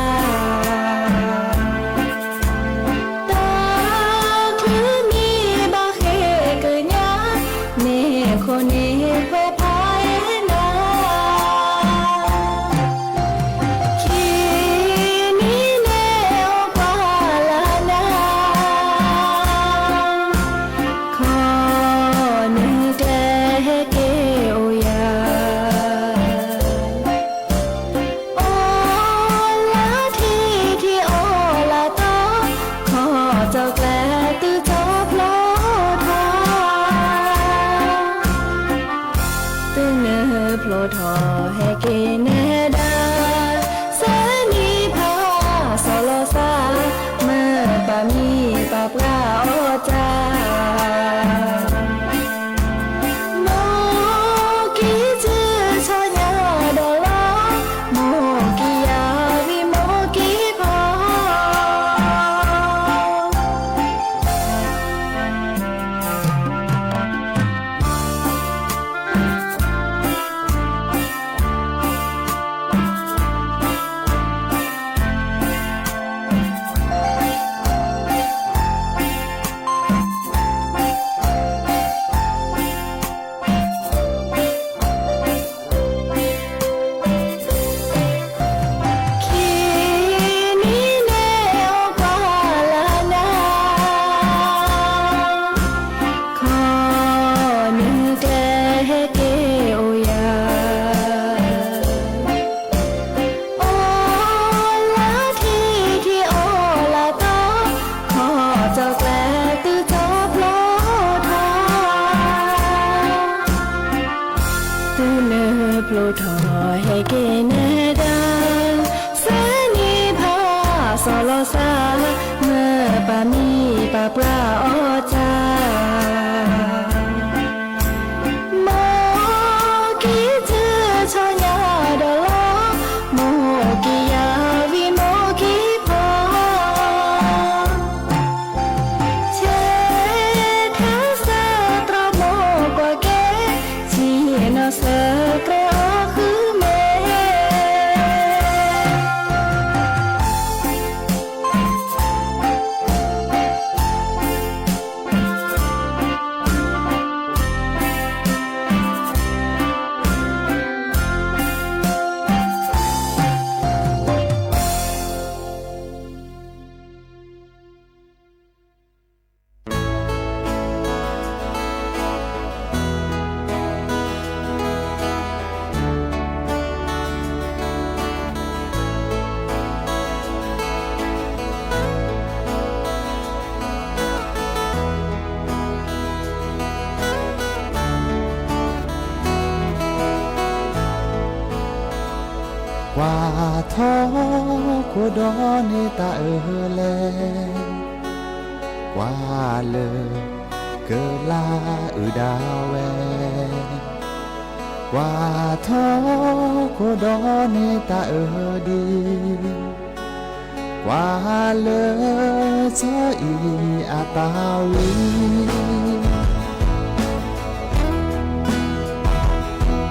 တချုးမံဘၣ်ဃ့ကညး မ့ၢ်ခိၣ်န့ၣ်ခွဲးဖးအ့ၣ်နၤ ခံနံၤန့ၣ် အိၣ်ကွၢ်လၢ်နၤ ခီၣ်နၢၤကျဲဟဲက့ၤအိၣ်ယၤ အိၣ်လၢထံထံအိၣ်လၢတီၤ ခီၣ်ကၠီၣ်ကျဲသုကၠီဖျိထီၣ် သုနၢၤဖျိထီၣ်ဟဲက့ၤနဲဒၣ် စဲနံၤဖးစီၤလီၤစၢ် မၢပာ်မံပာ်ပှၢ်အီၤတၢ် မိၢ်ကံၢ်စုဆီညါဒီးလီၤ စီၤကျၢၤသုစီၤဖျိထီၣ်, သုနၢ်ဖျိထီၣ်ဟဲက့ၤနဲဒၣ်, ဆၢန့ၢ်ဖးစီၤလီၤစၢ်, မၢပၢ်မံပၢ်ပှၢ်အီၣ်တၢ် မိၢ်က့ၤထၢထီၣ်ညါဒီးလီၤ, မိၢ်က့ၤယၤဝံၤမိၢ်က့ၤဖီ, ဆဲးခဲစၢ်တြီမိၢ်ကွၢ်က့ၤ, ဆံးနီၢ်ဆၢကြၢးအီၤဃုမ့ၢ် ကွၢ်ထီၣ်ခိၣ်ဒီန့ၢ်တၢ်အၢလဲၣ်, ကွၢ်လၢကလၤအုၣ်ဒၣ်ဝဲ, ကွၢ်ထီၣ်ခိၣ်ဒီန့ၢ်တၢ်အၢဒံး, ကွၢ်လၢစီၤအံၤအတၢ်ဝံၤ မ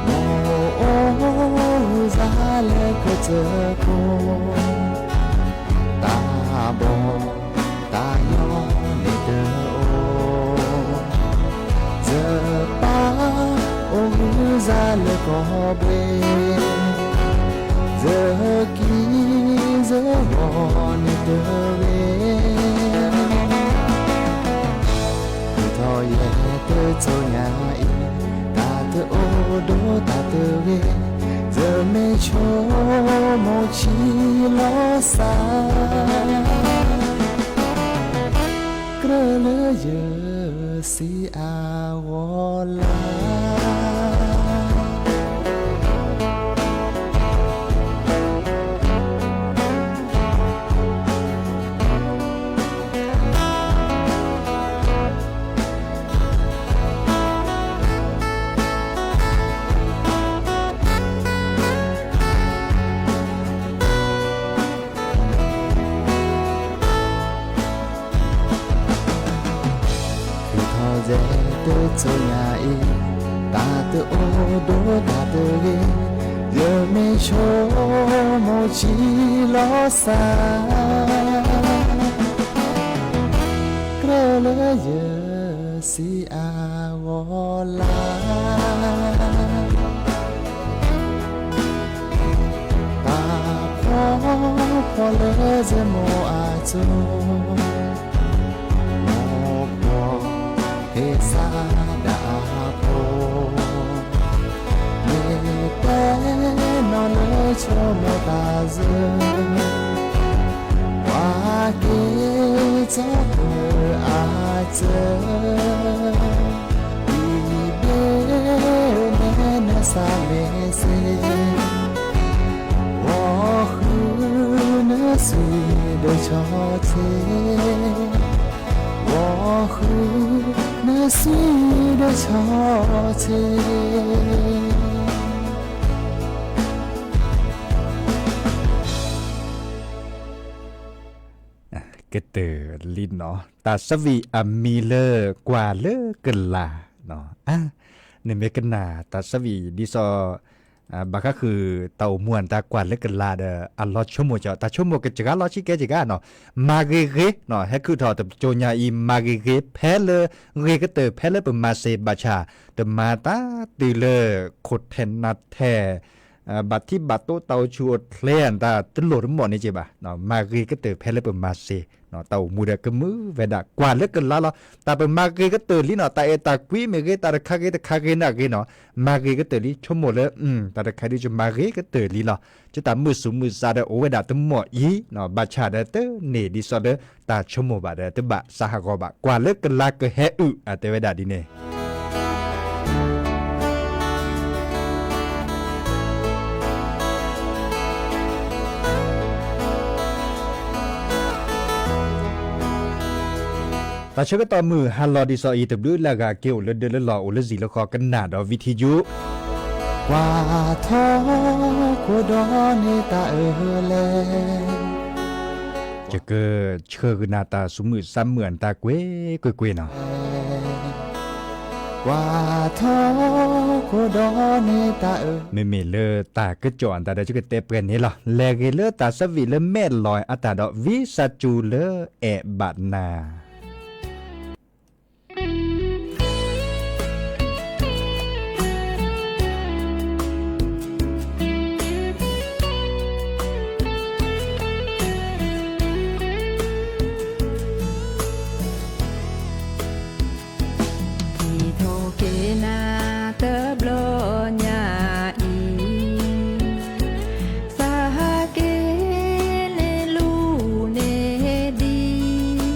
ိၢ်အိၣ်ဂုၢ်စၢ်လၢကစၢၢ်ခိၣ်, တၢ်ဘီၣ်တၢ်ညီန့ၣ်တအိၣ်, ယပၢ်အိၣ်ဂုၢ်စၢ်လၢကီၢ်ဘှ့ၣ်, ယကံယဂီၤန့ၣ်တဂ့ၤ. ထုးထီၣ်ယဲၢ်တစိၤညါအံၤ, တၢ်တအိၣ်ဒီးတၢ်တဂ့ၤ, ယမ့ၢ်ဆိကမိၣ်ဆံးလီၤစၢ်, ကြၢးလၢယစံးအဂီၢ်လၢ ထုးထီၣ်ယဲၢ်တစိၤညါအံၤ, တၢ်တအိၣ်ဒီးတၢ်တဂ့ၤ, ယမ့ၢ်ဆိကမိၣ်ဆံးလီၤစၢ်, ကြၢးလၢယစံးအဂီၢ်လၢ တၢ်ဖှီၣ်ဖှီၣ်လၢယမိၢ်အစိၤ, မိၢ်ဖှီၣ်ဟ့ၣ်စၢ်ဒၣ်အဖိ, မ့ၢ်တဲနီၢ်လၢဆိကမိၣ်တၢ်စၢၤ, ကွၢ်က့ၤကၠီပၢၤအစၢၤ, ဒ်ဘ့ၣ်နဲနစၢ်မ့ၢ်စ့ၢ်, ဂီၤဃုနစုဒီးဆီဆ့, ဂီၤဃုနစုဒီးဆီဆ့ ကတၢၢ်လံနီၤ, တၢ်ဆၢဝံၤအမံၤလၢကွၢ်လၢကလၤ, နမ့ၢ်ကနၣ်တၢ်ဆၢဝံၤဒ်သိး ဘၣ်ဃးဃုာ်တၢ်အိၣ်မူအတၢ်ကွၢ်လၢကလၤဒီး အလီၤဆိကမိၣ်ကီး တၢ်ဆိကမိၣ်ကစှၤလီၤဆံးကဲစှၤနီၤ, မၤဂ့ၤဂ့ၤနီၤ, ဟဲခုၣ်ထီၣ် တကၠိညါအံၤ မၤဂ့ၤဂ့ၤ ဖဲလၢဂ့ၤကတၢၢ် ဖဲလၢပမၤစ့ဘၣ်ဆၣ်, တမၤတၢ်တုၤလၢခိၣ်ထဲနၢ်ထဲ ဘၣ်ထံၣ်ဘၣ်တိတၢ်အိၣ်ဆူၣ်အိၣ်ချ့အတၢ်တလိၣ်တမီၣ်န့ၣ်က့ဘၣ်, မၤဂ့ၤကတၢၢ်ဖဲလၢပမၤစ့ တၢ်အိၣ်မူဒီးကမုာ်ဝဲဒၣ် ကွၢ်လၢကလါလီၤ. တၢ်ပမၤဂ့ၤကတၢၢ်လံနီၤ, တၢ်အဲၣ်တၢ်ကွံမ့ၢ်ဂ့ၤ, တၢ်တခါဂ့ၤတခါဂ့ၤန့ၣ်ဂ့ၤနီၤ, မၤဂ့ၤကတၢၢ်လံ, ဆိကမိၣ်လၢ တၢ်တခါဒုးယမၤဂ့ၤကတၢၢ်လံလီၤ. ကတၢ်မုာ်သူၣ်မုာ်သးဒီးအိၣ်ဝဲဒၣ်တမီၢ်အံၤနီၤ, ဘၣ်ဆၣ်ဒီးတန့ၢ်ဒ်သိးလၢတၢ်ဆိကမိၣ်ဘၣ်ဒီး တဘၣ်သးဟးဂီၤဘၣ်, ကွၢ်လၢကလါကဟဲအုၣ် အတဲဝဲဒၣ်ဒ်န့ၣ် တၢ်ဆၢကတီၢ်မုာ်ဟါလီၤဒ်သိးအံၤ တဘျုးလၢ်ဂၤက့ၤအိၣ်လၢဒၢးလၢလီၢ် အိၣ်လၢဇံၣ်လၢဃီ ကနၣ်ဒီး ဝံထံယူ ကွၢ်ထီခိၣ်ဒီးန့ၢ်တၢ်အၢလဲၣ်, ယကဆှၢကနၣ်တၢ်သူၣ်မုာ်သးမုာ်အတၢ်ကွ့ၢ်ကွ့ၢ်ကွ့ၢ်နီၤ. ကွၢ်ထီခိၣ်ဒီးန့ၢ်တၢ်အၢ, မ့မ့ၢ်လၢတၢ်ကစီၣ်အတၢ်ဒီး ယကတဲပှဲၤန့ၣ်လီၤ. လဲၤဂ့ၤလၢတၢ်သဘံၣ်လၢမဲာ်လီၤအတၢ်ဒီး ဝံစၢ်စူၤလၢအဲၣ်ဘၣ်နၤ ယံၤထိၣ်က့ၤနၤတဘျီညါအံၤ, သးဟးက့ၤန့ၣ်လူၤန့ၢ်ဒံး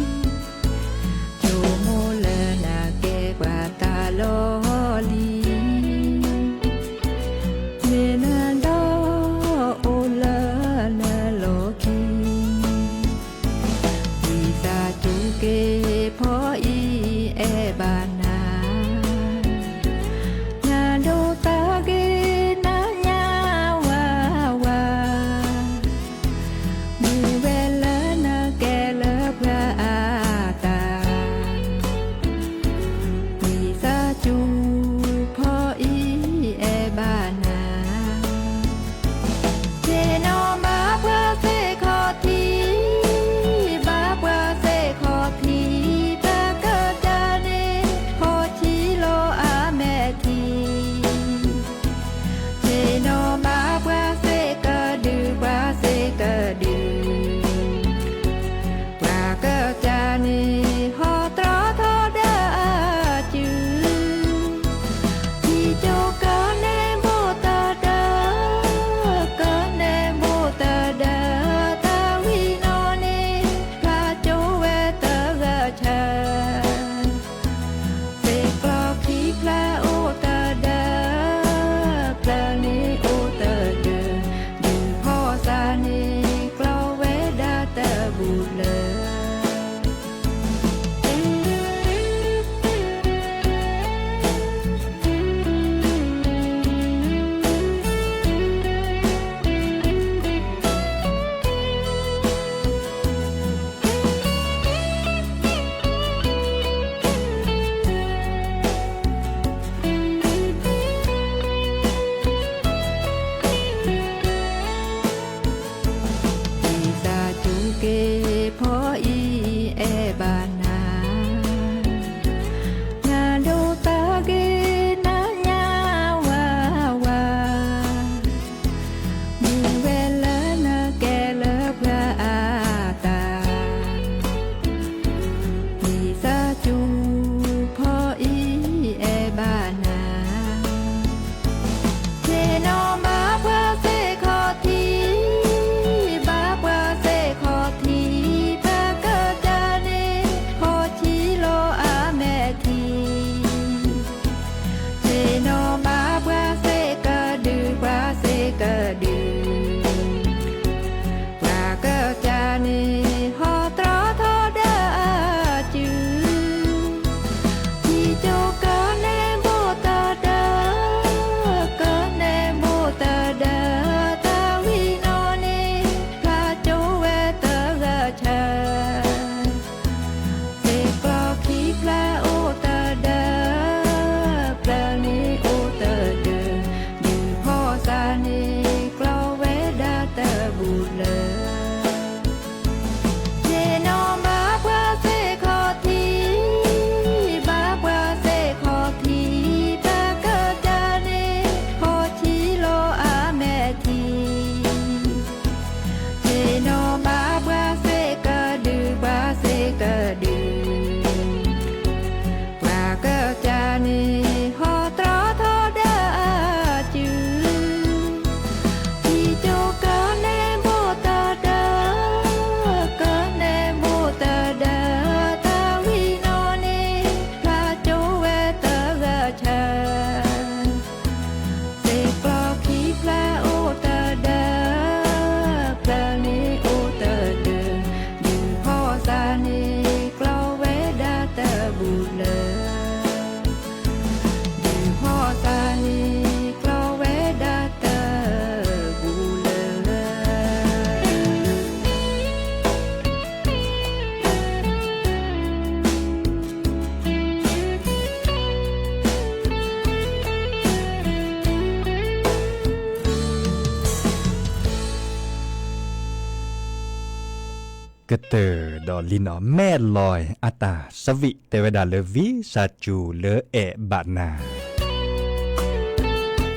ကတၢၢ်ဒီးလံနီၤ မဲၢ်လီၤအတၢ်သးဝံၣ်တဲဝဲဒၣ်လၢ ဝံစၢ်စူၤလၢအဲၣ်ဘၣ်နၤ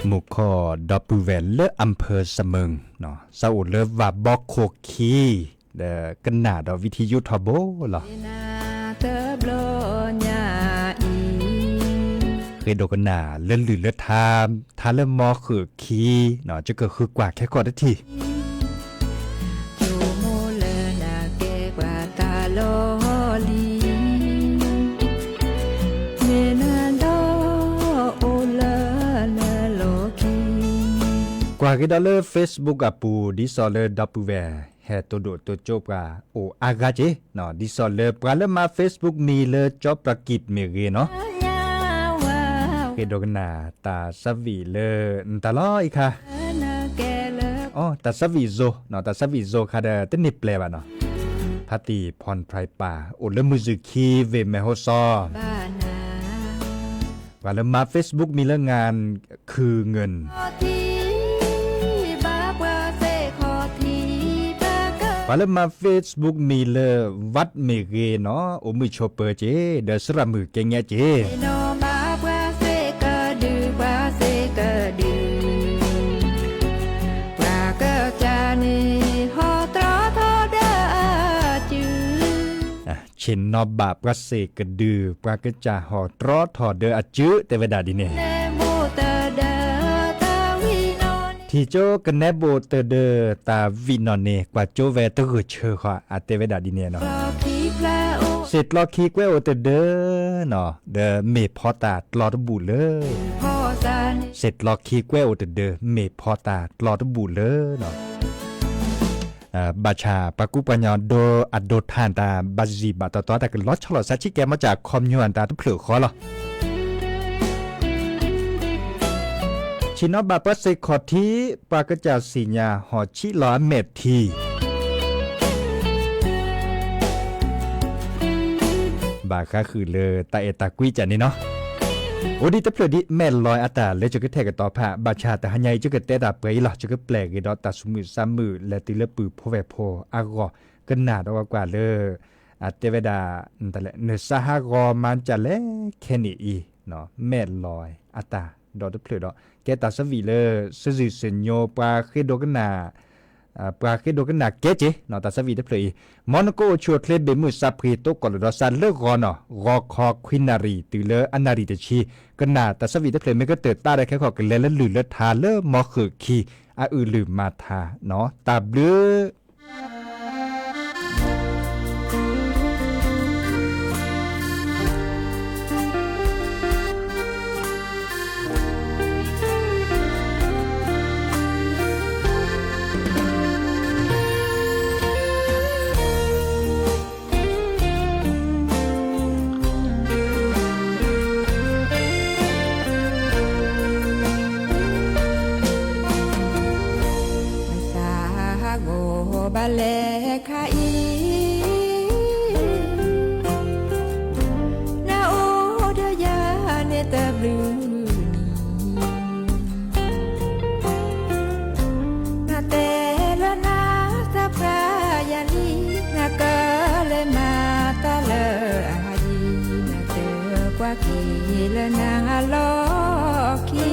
မူခိၣ်ဒီပုၢ်ဝဲၢ်လၢ အၣ်ဖၢၣ်စမၢၣ် စးအိၣ်လၢဝၤဘီခိၣ်ခံ ဒီးကနၣ်ဒီးဝံထံယိထီဘိလီၤ. ဃ့ဒိကနၣ်လၢလုၢ်လၢထါ ထါလၢမီဃုာ်ခံ ကကဃုကွၢ်ခဲကီၢ်တထံၣ် ကွၢ်က့ၤဒီးလၢ Facebook အပူၤ ဒ်သိးလၢဒီပုၢ်ဝဲၢ် ဟဲတိၢ်ဒိၣ်တိၢ်ကၠိပှၤအိၣ်အါဂၤက့ၤ, ဒ်သိးလၢပှၤလၢမၤ Facebook မံၤလၢကၠီပြၤကံးမ့ၢ်ဂ့ၤနီၤ ဃ့ဒိကနၣ်တၢ်သးဝံၣ်လၢနတၢ်လီၤအံၤခါ အတၢ်သးဝံၣ်ယိၤ, တၢ်သးဝံၣ်ယိၤခါဒီးတန့ၢ်ပျဲဘၣ်နီၤ, ဖါတံၢ်ဖီၣ်ဖြဲးပၢ် အိၣ်လၢမုၢ်စူၤခံ ဝ့ၢ်မဲၢ်ဟီၣ်စီၤ, ပှၤလၢမၤ Facebook မံၤလၢ งานคืนเงิน ပှၤလၢမၤ Facebook မံၤလၢ วัด မ့ၢ်ဂ့ၤနီၤ အိၣ်မုာ်ဆိးပၢၤက့ၤ ဒီးစရၣ်မုၣ်ကဲညါက့ၤ ဆ့ၣ်နီၤဘၣ်ပှၤစ့ၢ်ကဒု ပှၤကစၢ်ဟီၣ်တြီထီၣ်ဒီးအစု တဲဝဲဒၣ်ဒ်န့ၣ်, ထံၣ်ကၠိကနဲဘိၣ်တဒၢ တၢ်ဝံၣ်နီၣ်န့ၣ် ကွၢ်ကၠိဝဲတဂၢၢ်ဆၢဃီ အတဲဝဲဒၣ်ဒ်န့ၣ်နီၤ, စ့ၢ်ကျီခံကွဲးအိၣ်တဒၢနီၤ ဒီးမ့ၢ်ဖီတၢ်ကျီတဘူၣ်လၢ စ့ၢ်ကျီခံကွဲးအိၣ်တဒၢ မ့ၢ်ဖီတၢ်ကျီတဘူၣ်လၢနီၤ ဘၣ်ဆၣ်ပှၤကူပှၤကညီဒိအဒိးထါတၢ် ဘၣ်ယံာ်ဘၣ်တီတီတၢ်ကလီၤဆီလိာ်သးဆံးကဲမီၢ်ကၠၣ်ခီပညီအတၢ်တဖျၢၣ်ဃီလီၤ. ဆ့ၣ်နီၤဘၣ်ပှၤစ့ၢ်ခီၣ်ထံး ပှၤကစၢ်စံၣ်ညါဟီၣ်ဆံးလီၤအမဲာ်ထံ ဘၣ်ဃးဃုာ်လၢတၢ်အဲၣ်တၢ်ကွံကၢ်န့ၣ်နီၤ, အိၣ်ဒံးတဖျၢၣ်ဒ်မဲၢ်လီၤအတၢ်လၢ ယကထဲးကတီၤဖး ဘၣ်ဆၣ်တဟါညါအံၤ ယကတဲတၢ်ပှဲၤအံၤလီၤ. ယကပျဲၢ်က့ၤဒီးတၢ်သူၣ်မုာ်သးမုာ် လဲၤတုၤလၢပုၢ်ဖိဝဲၢ်ဖိအဂီၢ် ကနၣ်ဒီးကွၢ်ကွၢ်လၢ အတဲဝဲဒၣ် နသးဟးဂီၤမၤကၢ်လဲၣ်ခဲန့ၣ်အံၤ မဲၢ်လီၤအတၢ်ဒီးတဖျၢၣ်ဒီး ကဲတၢ်သးဝံၣ်လၢ စံးစံၣ်ညီ ပှၤဃ့ဒိကနၣ် ပှၤဃ့ဒိကနၣ်ကဲက့ၤ တၢ်သးဝံၣ်တဖျၢၣ်အံၤ, မ်နကအိၣ်ဆူၣ်အိၣ်ချ့ ဘ့ၣ်မုၢ်သးဖှံ တိကိၣ်လိာ်ဒီးသးလၢဂီၤနီၤ ဂီၤခီခွံနၣ်ရံၣ်တုၤလၢအနၣ်ရံၣ်တဆံ, ကနၣ်တၢ်သးဝံၣ်တဖျၢၣ် မ့ၢ်ကတၢၢ်တၢ်ဒီးခဲခီၣ် ကလဲၤလၢလုၢ်လၢထါလၢမီဃုာ်ခံ အအုၣ်လုၢ်မၤထါနီၤ တၢ်ဘျုး သးဟးဂီၤဘၣ်လဲၣ်ခါအံၤ နအိၣ်ဒီးယၤန့ၣ်တဘျုးနံၣ် နတဲလၢနသးပှၢ်ယၤလံ နကလဲၤမၤတၢ်လၢအဟးယံၤ နတဲကွၢ်က့ၤလၢနၤလီၢ်ခံ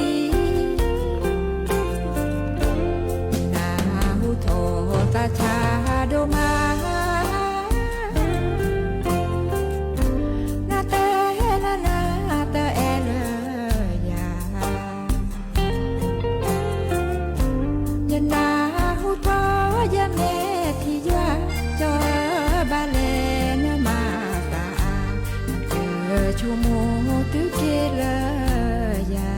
နဟူထီၣ်သးဆါဒိၣ်မး နတဲလၢနၤတအဲၣ်လၢယၤ ယနၢ်ဟူထီၣ်ယမဲာ်ထံယွၤ ကၠီဘၣ်လဲၣ်နမၤသးအါ နဆိကမိၣ်တုၤက့ၤလၢယၤ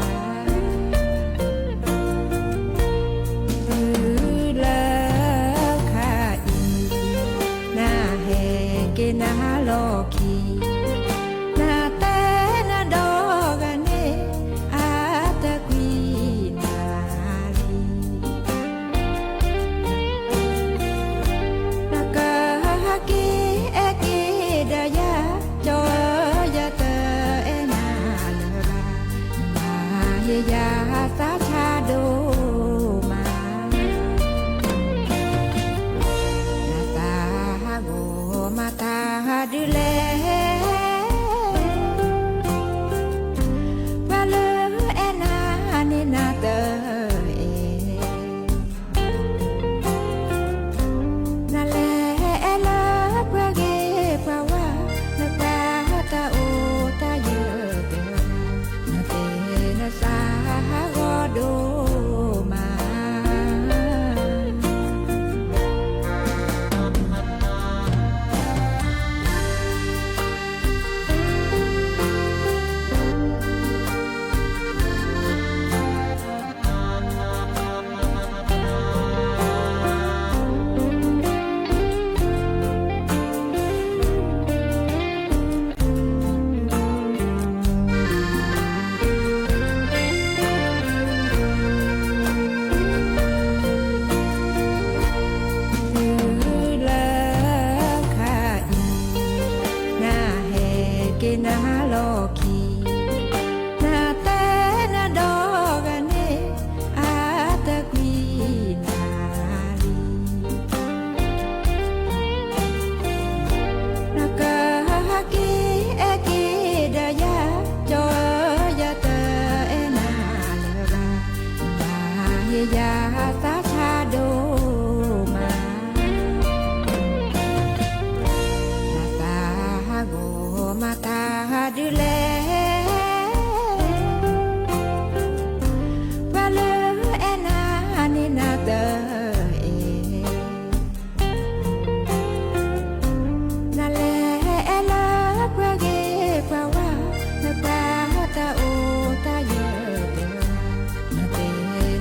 တုၤလၢခါအံၤ နဟဲက့ၤနၤလီၢ်ခံ နတဲနၤဒီဂၤန့ၣ် အတကွံနၤလံ နကဟဲက့ၤအဲၣ်က့ၤဒီးယၤ ကၠီယတအဲၣ်နၤလၢၤဘၣ် နလီၢ်ခံ, နတဲနဒီဂၤန့ၣ် အတကွံနၤလံ. နကဟဲက့ၤအဲၣ်က့ၤဒီးယၤ, ကၠီယၤတအဲၣ်နၤလၢၤဘၣ်, နဟ့ၣ်ယၤသးဆါဒိၣ်မး. နသးဟးဂီၤမၤတၢ်ဒ်လဲၣ်, ပှၤလၢအဲၣ်နၤန့ၣ်နတအဲၣ်, နလဲၤအဲၣ်လၢပှၤဂ့ၤပှၤဝါ, နပှၤတၢ်အိၣ်တၢ်ယၢၤတဂၤ, နတဲ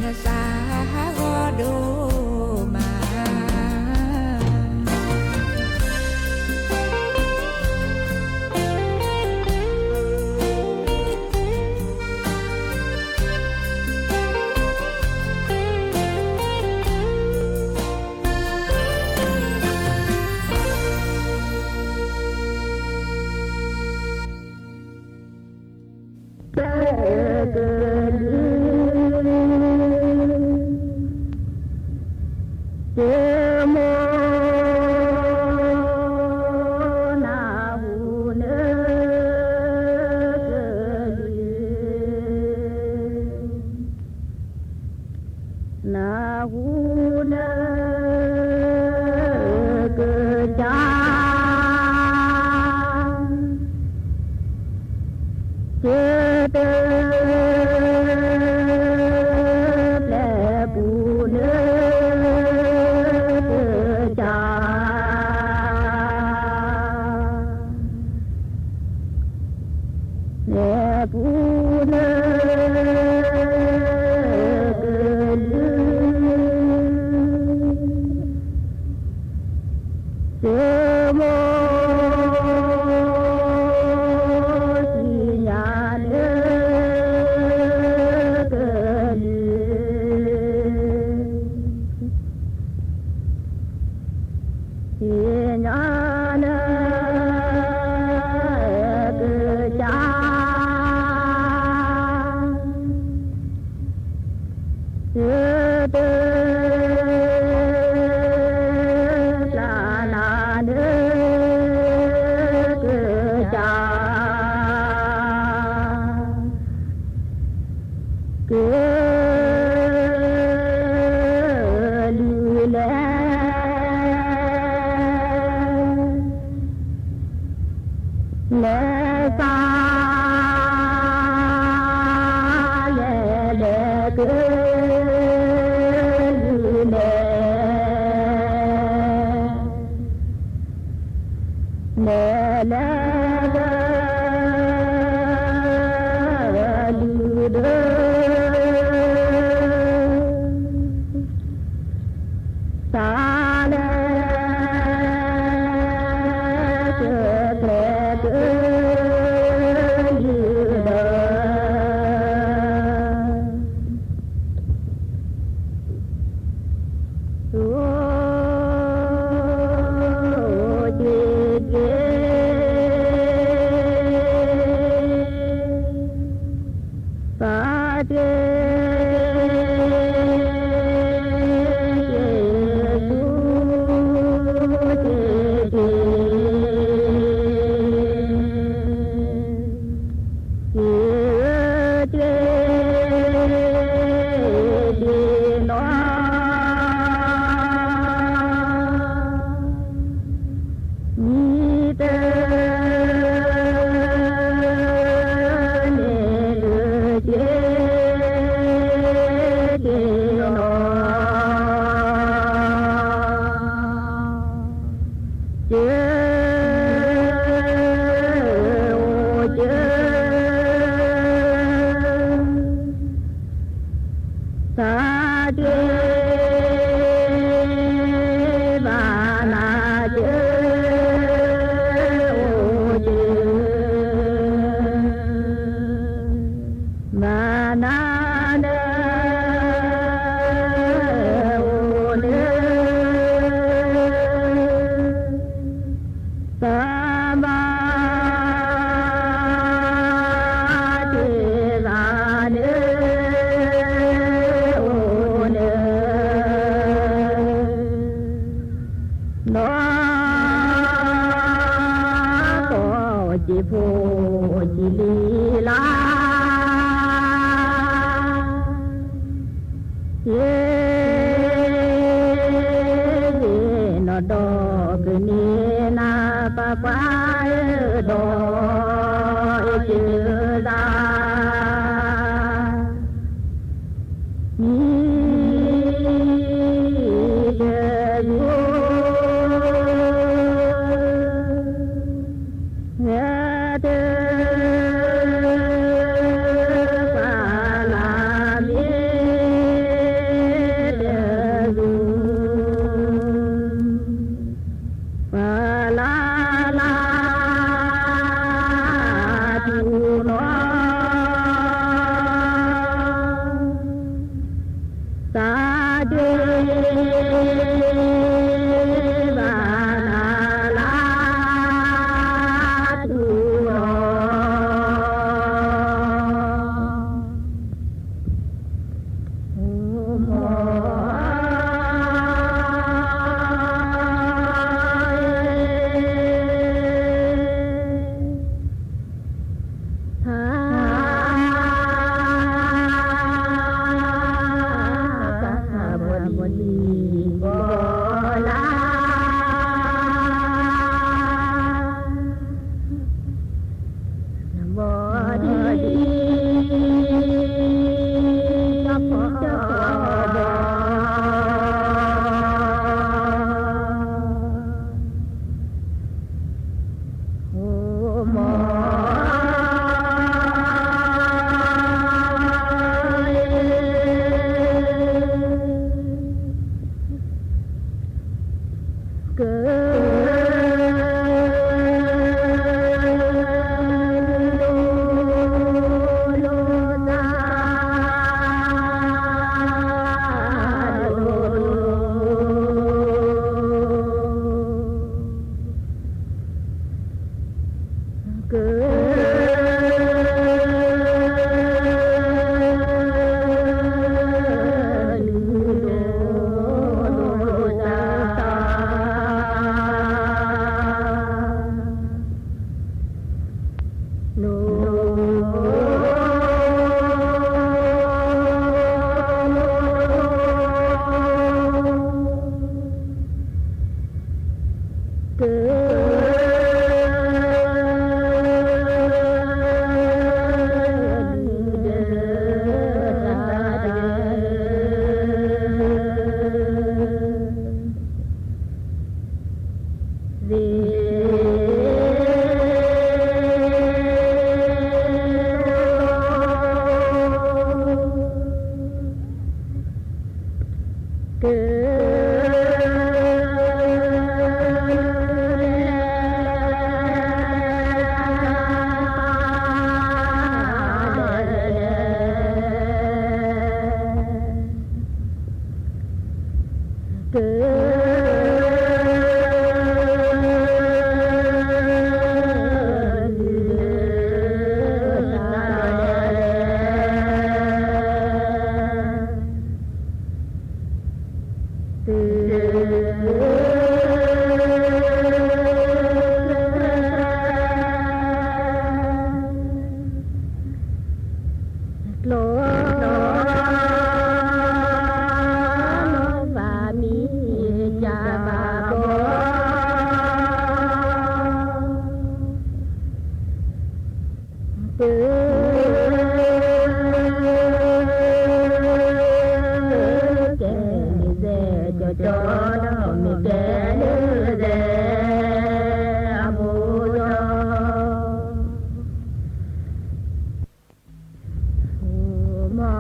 နသးဟးဂီၤဒိၣ်မး. ကမီနၢ်ဟူနၢ် နၢ်ဟူနၢ် ကစၢ် ကတ ပျဲပူၤလၢ ကစၢ် ပျဲပူၤလၢ ကလုၢ် ကမီၤ သ့ၣ်ညါလၢ ကလုၢ် သ့ၣ်ညါလၢ ကစၢ် ကတ ပျဲနၤလၢ ကစၢ် က လုၢ်လဲၣ် လဲၤသး လဲၤလဲၤ ကလုၢ်လဲၣ် လဲၤလဲၤ ကလုၢ်ဒီး သးလဲၤ ကကျဲ ကလုၢ်ဒီး အိၣ်က့ၤက့ၤ သးက့ၤ က့ၤဆူ က့ၤက့ၤ အိၣ်ကံလံလါ, ယဲယနီၢ်ဒီးကန့ၢ်နၤ ပၢ်ကွၢ်ဒီးအကၢသး မံၤတယိ ဟဲတပာ်လၢမ့ၢ်တဂ့ၤ, ပာ်လၢလၢတူၢ်နီၢ် သးဒ့ဘၣ်နၤလၢ ထူၣ်လီၤ မီၢ် ဘီဒံ မီၢ် က က က သ့ က က ကျိ ဘၣ်မံၤကဘၣ်ဘီ ကဲန့ၣ်စဲကၠီကၠီ ဒီးမ့ၢ်ကဲန့ၣ်စဲ အမိၢ်ဒီး မီၢ်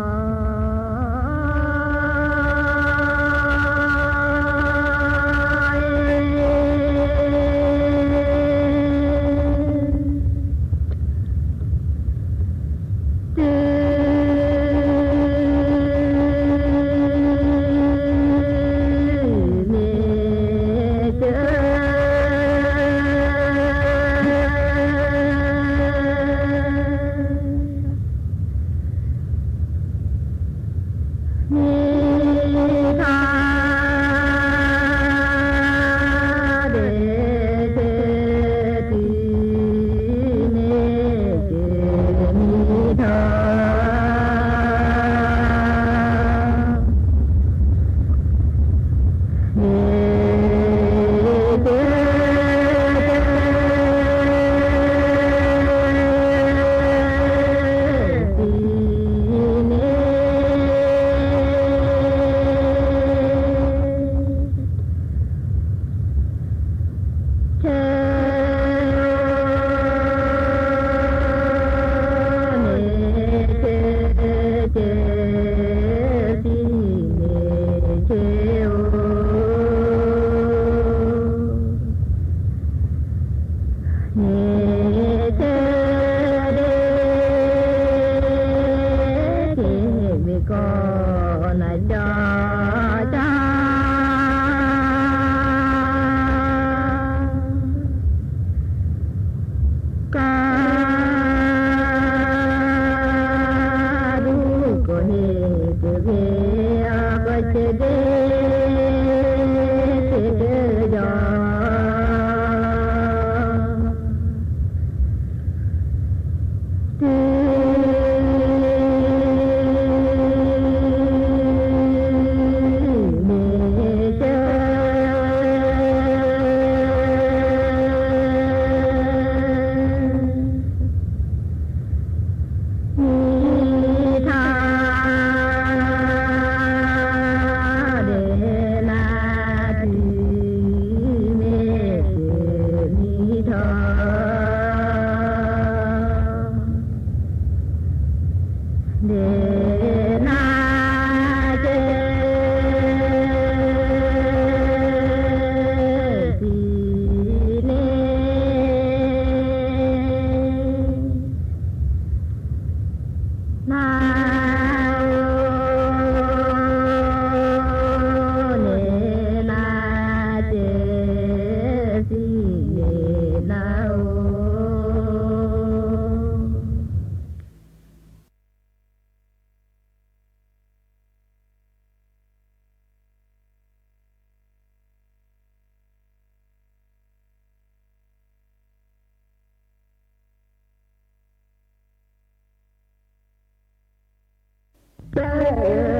ကလုာ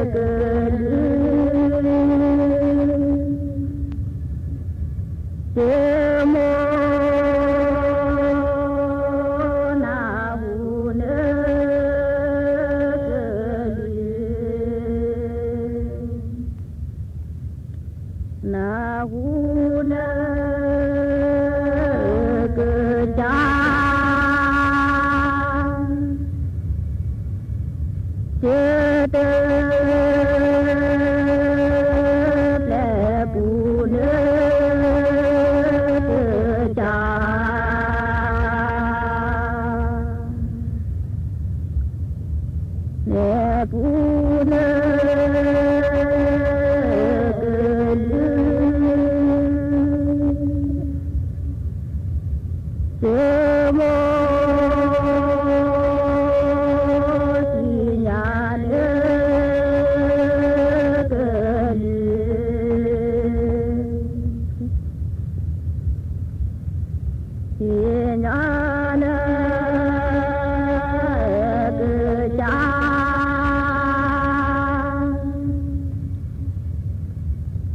်, သုမိၢ်နၢ်ဟူနၢ်ကလုာ်, နၢ်ဟူနၢ်ကစၢ် ကတၢၢ် ပျဲပူၤနၢ်ကစၢ် ပျဲပူၤနၢ်ကလုာ် သုမိၢ်သ့ၣ်ညါနၢ်ကလုာ် သ့ၣ်ညါနၢ်ကစၢ် ကတ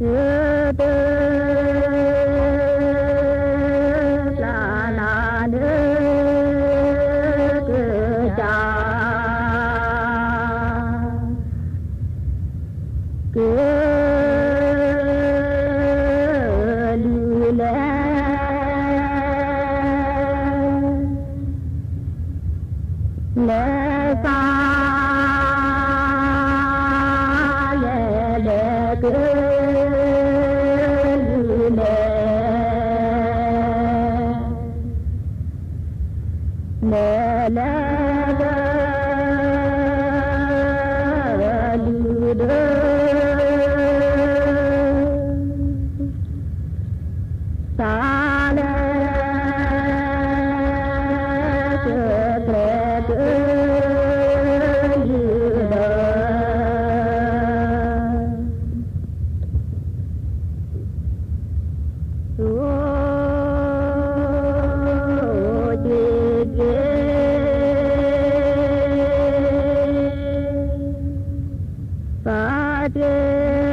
ၢၢ် ပျဲနၢ်ကစၢ် ကလုာ်လဲၣ် လဲၤသးလဲၤလဲၤ ကလုာ်လဲၣ် လဲၤလဲၤ ကလုာ်ဒီး သးလဲၤ ကဲကျဲ ကလုာ်ဒီး အိၣ်က့ၤက့ၤ ပာ်တ့ၢ်